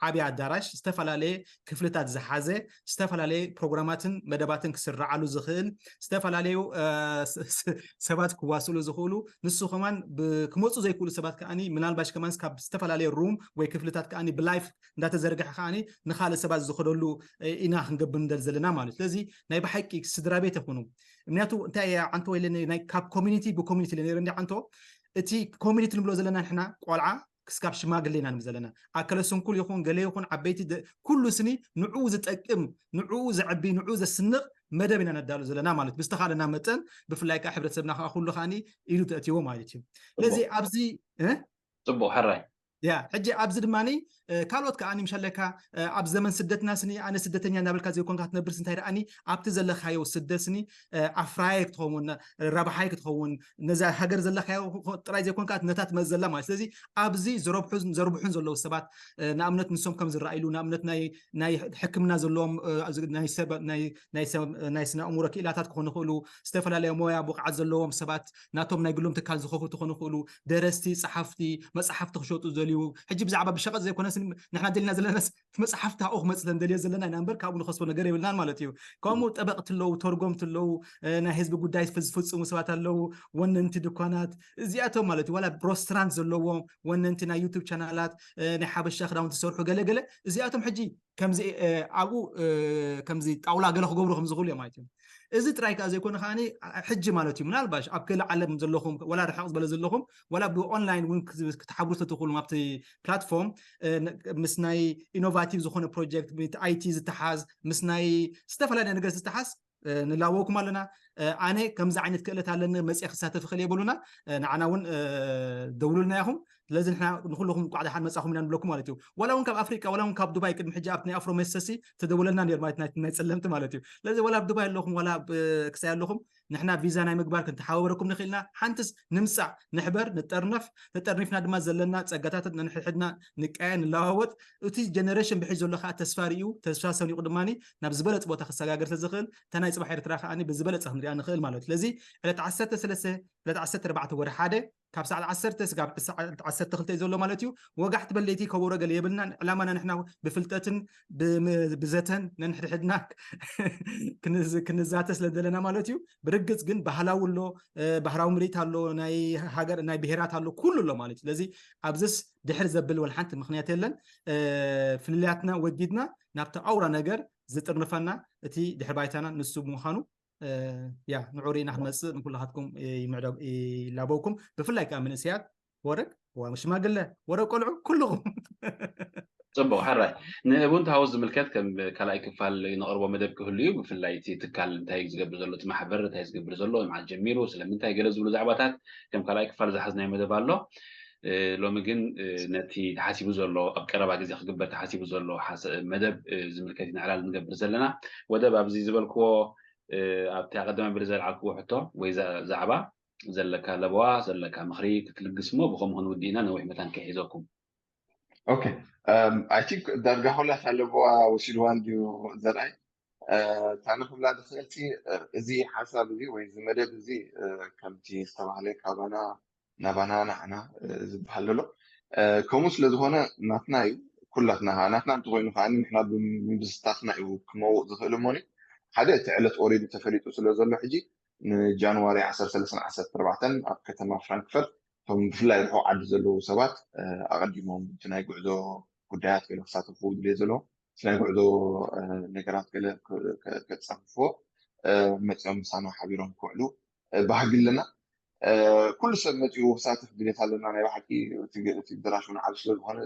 ዓብዪ ኣዳራሽ ዝተፈላለየ ክፍልታት ዝሓዘ ዝተፈላለየ ፕሮግራማትን መደባትን ክስረዓሉ ዝኽእል ዝተፈላለዩ ሰባት ክዋስሉ ዝኽእሉ ንሱ ከማን ክመፁ ዘይክእሉ ሰባት ከዓኒ ምናልባሽ ከማን ካብ ዝተፈላለየ ሩም ወይ ክፍልታት ከዓኒ ብላይፍ እንዳተዘርግሐ ከዓኒ ንካልእ ሰባት ዝኸደሉ ኢና ክንገብር ንደል ዘለና ማለት ስለዚ ናይ ብሓቂ ስድራ ቤት ይኹኑ ምክንያቱ እንታይ ዓንቶ ወይ ካብ ኮሚኒቲ ብኮሚኒቲ ነይረ እንዲ ዓንቶ እቲ ኮሚኒቲ ንብሎ ዘለና ንሕና ቆልዓ ክስካብ ሽማግሌ ኢና ንብል ዘለና ኣከለ ስንኩል ይኹን ገለ ይኹን ዓበይቲ ኩሉ ስኒ ንዕኡ ዝጠቅም ንዕኡ ዘዕቢ ንዕኡ ዘስንቕ መደብ ኢና ነዳሉ ዘለና ማለት ብዝተኻለና መጠን ብፍላይ ከዓ ሕብረተሰብና ከዓ ኩሉ ከዓኒ ኢዱ ተእትዎ ማለት እዩ ስለዚ ኣብዚ ፅቡቅ ሕራይ ያ ሕጂ ኣብዚ ድማ ካልኦት ከዓ ምሸለካ ኣብ ዘመን ስደትና ስኒ ኣነ ስደተኛ እናበልካ ዘይኮንካ ትነብርስ እንታይ ደኣኒ ኣብቲ ዘለካዮ ስደት ስኒ ኣፍራያይ ክትኸውን ረብሓይ ክትኸውን ነዛ ሃገር ዘለካዮ ጥራይ ዘይኮንካ ነታ ትመፅ ዘላ ማለት ስለዚ ኣብዚ ዘርብሑን ዘለዉ ሰባት ንኣብነት ንሶም ከም ዝረኣይሉ ንኣብነት ናይ ሕክምና ዘለዎም ናይ ስነ ኣእምሮ ክኢላታት ክኾኑ ይኽእሉ ዝተፈላለዩ ሞያ ብቕዓት ዘለዎም ሰባት ናቶም ናይ ግሎም ትካል ዝኸፍቱ ክኾኑ ይኽእሉ ደረስቲ ፀሓፍቲ መፅሓፍቲ ክሸጡ ዝደልዩ ሕጂ ብዛዕባ ብሸቐጥ ዘይኮነስ ንሕና ደሊና ዘለናስ መፅሓፍቲ ኣብኡ ክመፅእ ንደልዮ ዘለና ኢና እምበር ካብኡ ንኸስቦ ነገር የብልናን ማለት እዩ ከምኡ ጠበቕቲ ኣለዉ ተርጎምቲ ኣለዉ ናይ ህዝቢ ጉዳይ ዝፍፅሙ ሰባት ኣለዉ ወነንቲ ድኳናት እዚኣቶም ማለት እዩ ዋላ ሮስትራንት ዘለዎም ወነንቲ ናይ ዩቱብ ቻናላት ናይ ሓበሻ ክዳውንቲ ዝሰርሑ ገለገለ እዚኣቶም ሕጂ ከምዚ ኣብኡ ከምዚ ጣውላ ገለ ክገብሩ ከም ዝኽእሉ እዮም ማለት እዮም እዚ ጥራይ ከዓ ዘይኮነ ከዓኒ ሕጂ ማለት እዩ፣ ምናልባሽ ኣብ ክልል ዓለም ዘለኹም፣ ወላ ርሕቕ ዝበለ ዘለኹም፣ ወላ ብኦንላይን እውን ክዝ- ክትሓብሩ ተትኽእሉ ኣብቲ ፕላትፎርም፣ እ፣ ን- ምስ ናይ ኢኖቫቲቭ ዝኾነ ፕሮጀክት፣ ምስ ኣይቲ ዝተሓዝ፣ ምስ ናይ ዝተፈላለየ ነገር ዝተሓዝ፣ እ፣ ንላበወኩም ኣለና። እ፣ ኣነ ከምዚ ዓይነት ክእለት ኣለኒ፣ መፅየ ክሳተፍ እኽእል እየ በሉና። እ፣ ንዓና እውን፣ እ፣ ደውሉልና ኢኹም። ስለዚ ንሕና ንኩልኹም እንኳዕ ደሓን መጻኹም ኢና ንብለኩም ማለት እዩ። ዋላ እውን ካብ ኣፍሪቃ፣ ዋላ እውን ካብ ዱባይ፣ ቅድሚ ሕጂ ኣብቲ ናይ ኣፍሮ ሜሰሲ ተደውለልና ነይሩ ማለት ናይ ናይ ጸለምቲ ማለት እዩ። ስለዚ ዋላ ኣብ ዱባይ ኣለኹም፣ ዋላ ኣብ ክሳይ ኣለኹም፣ ንሕና ቪዛ ናይ ምግባር ክንተሓባበረኩም ንኽእል ኢና። ሓንትስ ንምጻእ፣ ንሕበር፣ ንጠርነፍ፣ ተጠርኒፍና ድማ ዘለና ጸጋታት ነንሕድሕድና ንቀያ፣ ንለዋወጥ። እቲ ጀነሬሽን ብሕጂ ዘሎ ከዓ ተስፋ ርእዩ፣ ተስፋ ሰኒቑ ድማ ናብ ዝበለጸ ቦታ ክሰጋገር ተዝኽእል፣ እታ ናይ ጽባሕ ኤርትራ ከዓ ብዝበለጸ ክንሪኣ ንኽእል ማለት እዩ። ስለዚ ዕለት ዓሰርተ ሰለስተ፣ ዕለት ዓሰርተ ኣርባዕተ ወርሒ ሓደ ካብ ሰዓት ዓሰርተ ስጋብ ሰዓት ዓሰርተ ክልተ እዩ ዘሎ ማለት እዩ። ወጋሕቲ በለይቲ ከበሮ ገለ የብልናን። ዕላማና ንሕና ብፍልጠትን ብም- ብዘተን ነንሕድሕድና ክንዝ- ክንዛተ ስለ ዘለና ማለት እዩ። ብርግጽ ግን ባህላዊ ኣሎ፣ እ፣ ባህራዊ ምርኢት ኣሎ፣ ናይ ሃገር ናይ ብሄራት ኣሎ፣ ኩሉ ኣሎ ማለት እዩ። ስለዚ ኣብዝስ ድሕር ዘብል ወላ ሓንቲ ምክንያት የለን። እ፣ ፍልልያትና ወጊድና ናብቲ ኣውራ ነገር ዝጥርንፈና እቲ ድሕር ባይታና ንሱ ብምዃኑ ያ ንዑ ርኢና ክንመፅእ ንኩላኻትኩም ይምዕዶ ይላበውኩም። ብፍላይ ከዓ መንእሰያት ወረ ሽማግለ ወረ ቆልዑ ኩልኹም። ፅቡቅ ሕራይ ንእቡንት ሃውስ ዝምልከት ከም ካልኣይ ክፋል ነቕርቦ መደብ ክህሉ እዩ። ብፍላይ እቲ ትካል እንታይ ዝገብር ዘሎ እቲ ማሕበር እንታይ ዝገብር ዘሎ መዓስ ጀሚሩ ስለምንታይ ገለ ዝብሉ ዛዕባታት ከም ካልኣይ ክፋል ዝሓዝናይ መደብ ኣሎ። ሎሚ ግን ነቲ ተሓሲቡ ዘሎ ኣብ ቀረባ ግዜ ክግበር ተሓሲቡ ዘሎ መደብ ዝምልከት ኢና ዕላል ንገብር ዘለና። ወደብ ኣብዚ ዝበልክዎ ኣብቲ ኣቐደመ ብሪ ዘልዓልክዎ ሕቶ ወይ ዛዕባ ዘለካ ለበዋ ዘለካ ምኽሪ ክትልግስ እሞ ብኸምኡ ክንውድእ ኢና። ነዊሕ መታን ከይሒዘኩም። ኦኬ፣ I think ዳርጋ ኩላታ ለበዋ ወሲድዋ እንድዩ ዘርኣይ። እታ ንክብላ ዝኽእልቲ እዚ ሓሳብ እዚ ወይ እዚ መደብ እዚ ከምቲ ዝተባህለ ካባና ናባና ንዓና ዝበሃል ዘሎ ከምኡ ስለ ዝኾነ ናትና እዩ። ኩላትና ናትና እንተኮይኑ ከዓ ንሕና ብምብስታትና እዩ ክመውቕ ዝኽእል እሞኒ ሓደ እቲ ዕለት ኦሬዲ ተፈሊጡ ስለ ዘሎ ሕጂ ንጃንዋሪ ዓሰርተ ሰለስተ ዓሰርተ ኣርባዕተ ኣብ ከተማ ፍራንክፈርት እቶም ብፍላይ ርሑቕ ዓዲ ዘለዉ ሰባት ኣቐዲሞም እቲ ናይ ጉዕዞ ጉዳያት ገለ ክሳተፉ ድልየት ዘለዎም እቲ ናይ ጉዕዞ ነገራት ገለ ከፃፍፍዎ መፂኦም ምሳና ሓቢሮም ክውዕሉ ባህጊ ኣለና። ኩሉ ሰብ መፂኡ ክሳተፍ ድሌት ኣለና። ናይ ብሓቂ እቲ ድራሽ እውን ዓብ ስለዝኮነ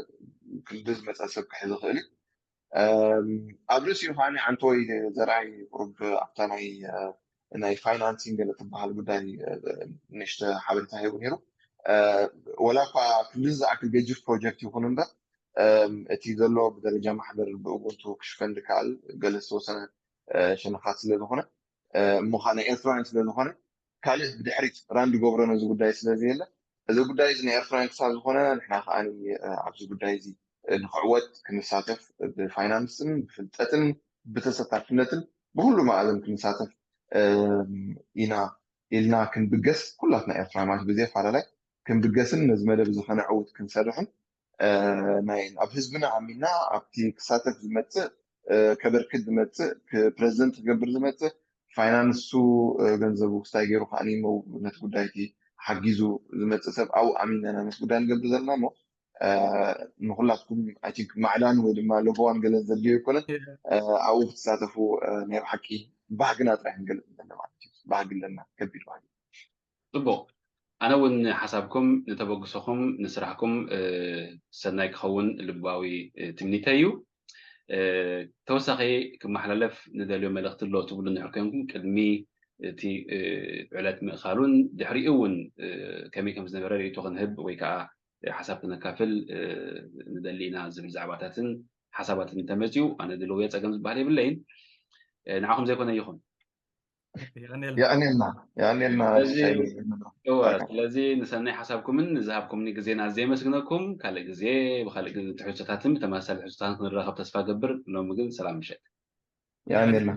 ክንዲ ዝመፀ ሰብ ክሕዝ ይኽእል እዩ። ኣብ ርእሲኡ ከዓ ዓንተወይ ዘርኣይ ቁሩብ ኣብታ ናይ ናይ ፋይናንሲንግ ገለ ትበሃል ጉዳይ ንእሽተ ሓበሬታ ሂቡ ነይሩ። ወላ እኳ ክንዲ ዝኣክል ገጅፍ ፕሮጀክት ይኹን እምበር እቲ ዘሎ ብደረጃ ማሕበር ብእቡንቱ ክሽፈን ዝከኣል ገለ ዝተወሰነ ሸነኻት ስለ ዝኾነ እሞ ከዓ ናይ ኤርትራውያን ስለ ዝኾነ ካልእ ብድሕሪት ራን ዝገብሮ ነዚ ጉዳይ ስለ ዘየለ እዚ ጉዳይ እዚ ናይ ኤርትራውያን ክሳብ ዝኾነ ንሕና ከዓ ኣብዚ ጉዳይ እዚ ንክዕወት ክንሳተፍ ብፋይናንስን ብፍልጠትን ብተሳታፍነትን ብኩሉ መኣዝን ክንሳተፍ ኢና ኢልና ክንብገስ ኩላትና ኤርትራውያን ማለት ብዘየፈላለይ ክንብገስን ነዚ መደብ እዚ ከነዕውት ክንሰርሕን ናይ ኣብ ህዝብና ኣሚና ኣብቲ ክሳተፍ ዝመፅእ ከበርክት ዝመፅእ ፕረዚደንት ክገብር ዝመፅእ ፋይናንሱ ገንዘቡ ክስታይ ገይሩ ከዓ ነቲ ጉዳይ ሓጊዙ ዝመፅእ ሰብ ኣብኡ ኣሚና ኢና ነቲ ጉዳይ ንገብር ዘለና እሞ ንኩላትኩም I think ማዕዳን ወይ ድማ ለበዋን ገለን ዘድልዮ ኣይኮነን። ኣብኡ ክትሳተፉ ናይ ብሓቂ ባህግና ጥራይ ክንገልፅ ዘለና ማለት እዩ። ባህጊ ኣለና፣ ከቢድ ባህጊ። ፅቡቅ ኣነ እውን ሓሳብኩም ንተበግሶኹም ንስራሕኩም ሰናይ ክኸውን ልባዊ ትምኒተይ እዩ። ተወሳኺ ክመሓላለፍ ንደልዮ መልእኽቲ ኣሎ ትብሉ እንድሕር ኮንኩም ቅድሚ እቲ ዕለት ምእኻሉን ድሕሪኡ እውን ከመይ ከም ዝነበረ ርእይቶ ክንህብ ወይ ከዓ ሓሳብ ክነካፍል ንደሊ ኢና ዝብል ዛዕባታትን ሓሳባትን እንተመፅኡ ኣነ ድልውዮ ፀገም ዝበሃል የብለይን። ንዓኹም ዘይኮነ ይኹን። የቐንየልና የቐንየልና። ስለዚ ንሰናይ ሓሳብኩምን ንዝሃብኩምኒ ግዜና ኣዝየ የመስግነኩም። ካልእ ግዜ ብካልእ ግዜ ትሕዝቶታትን ብተመሳሳሊ ትሕዝቶታትን ክንራኸብ ተስፋ ገብር። ሎሚ ግን ሰላም ምሸት። የቐንየልና።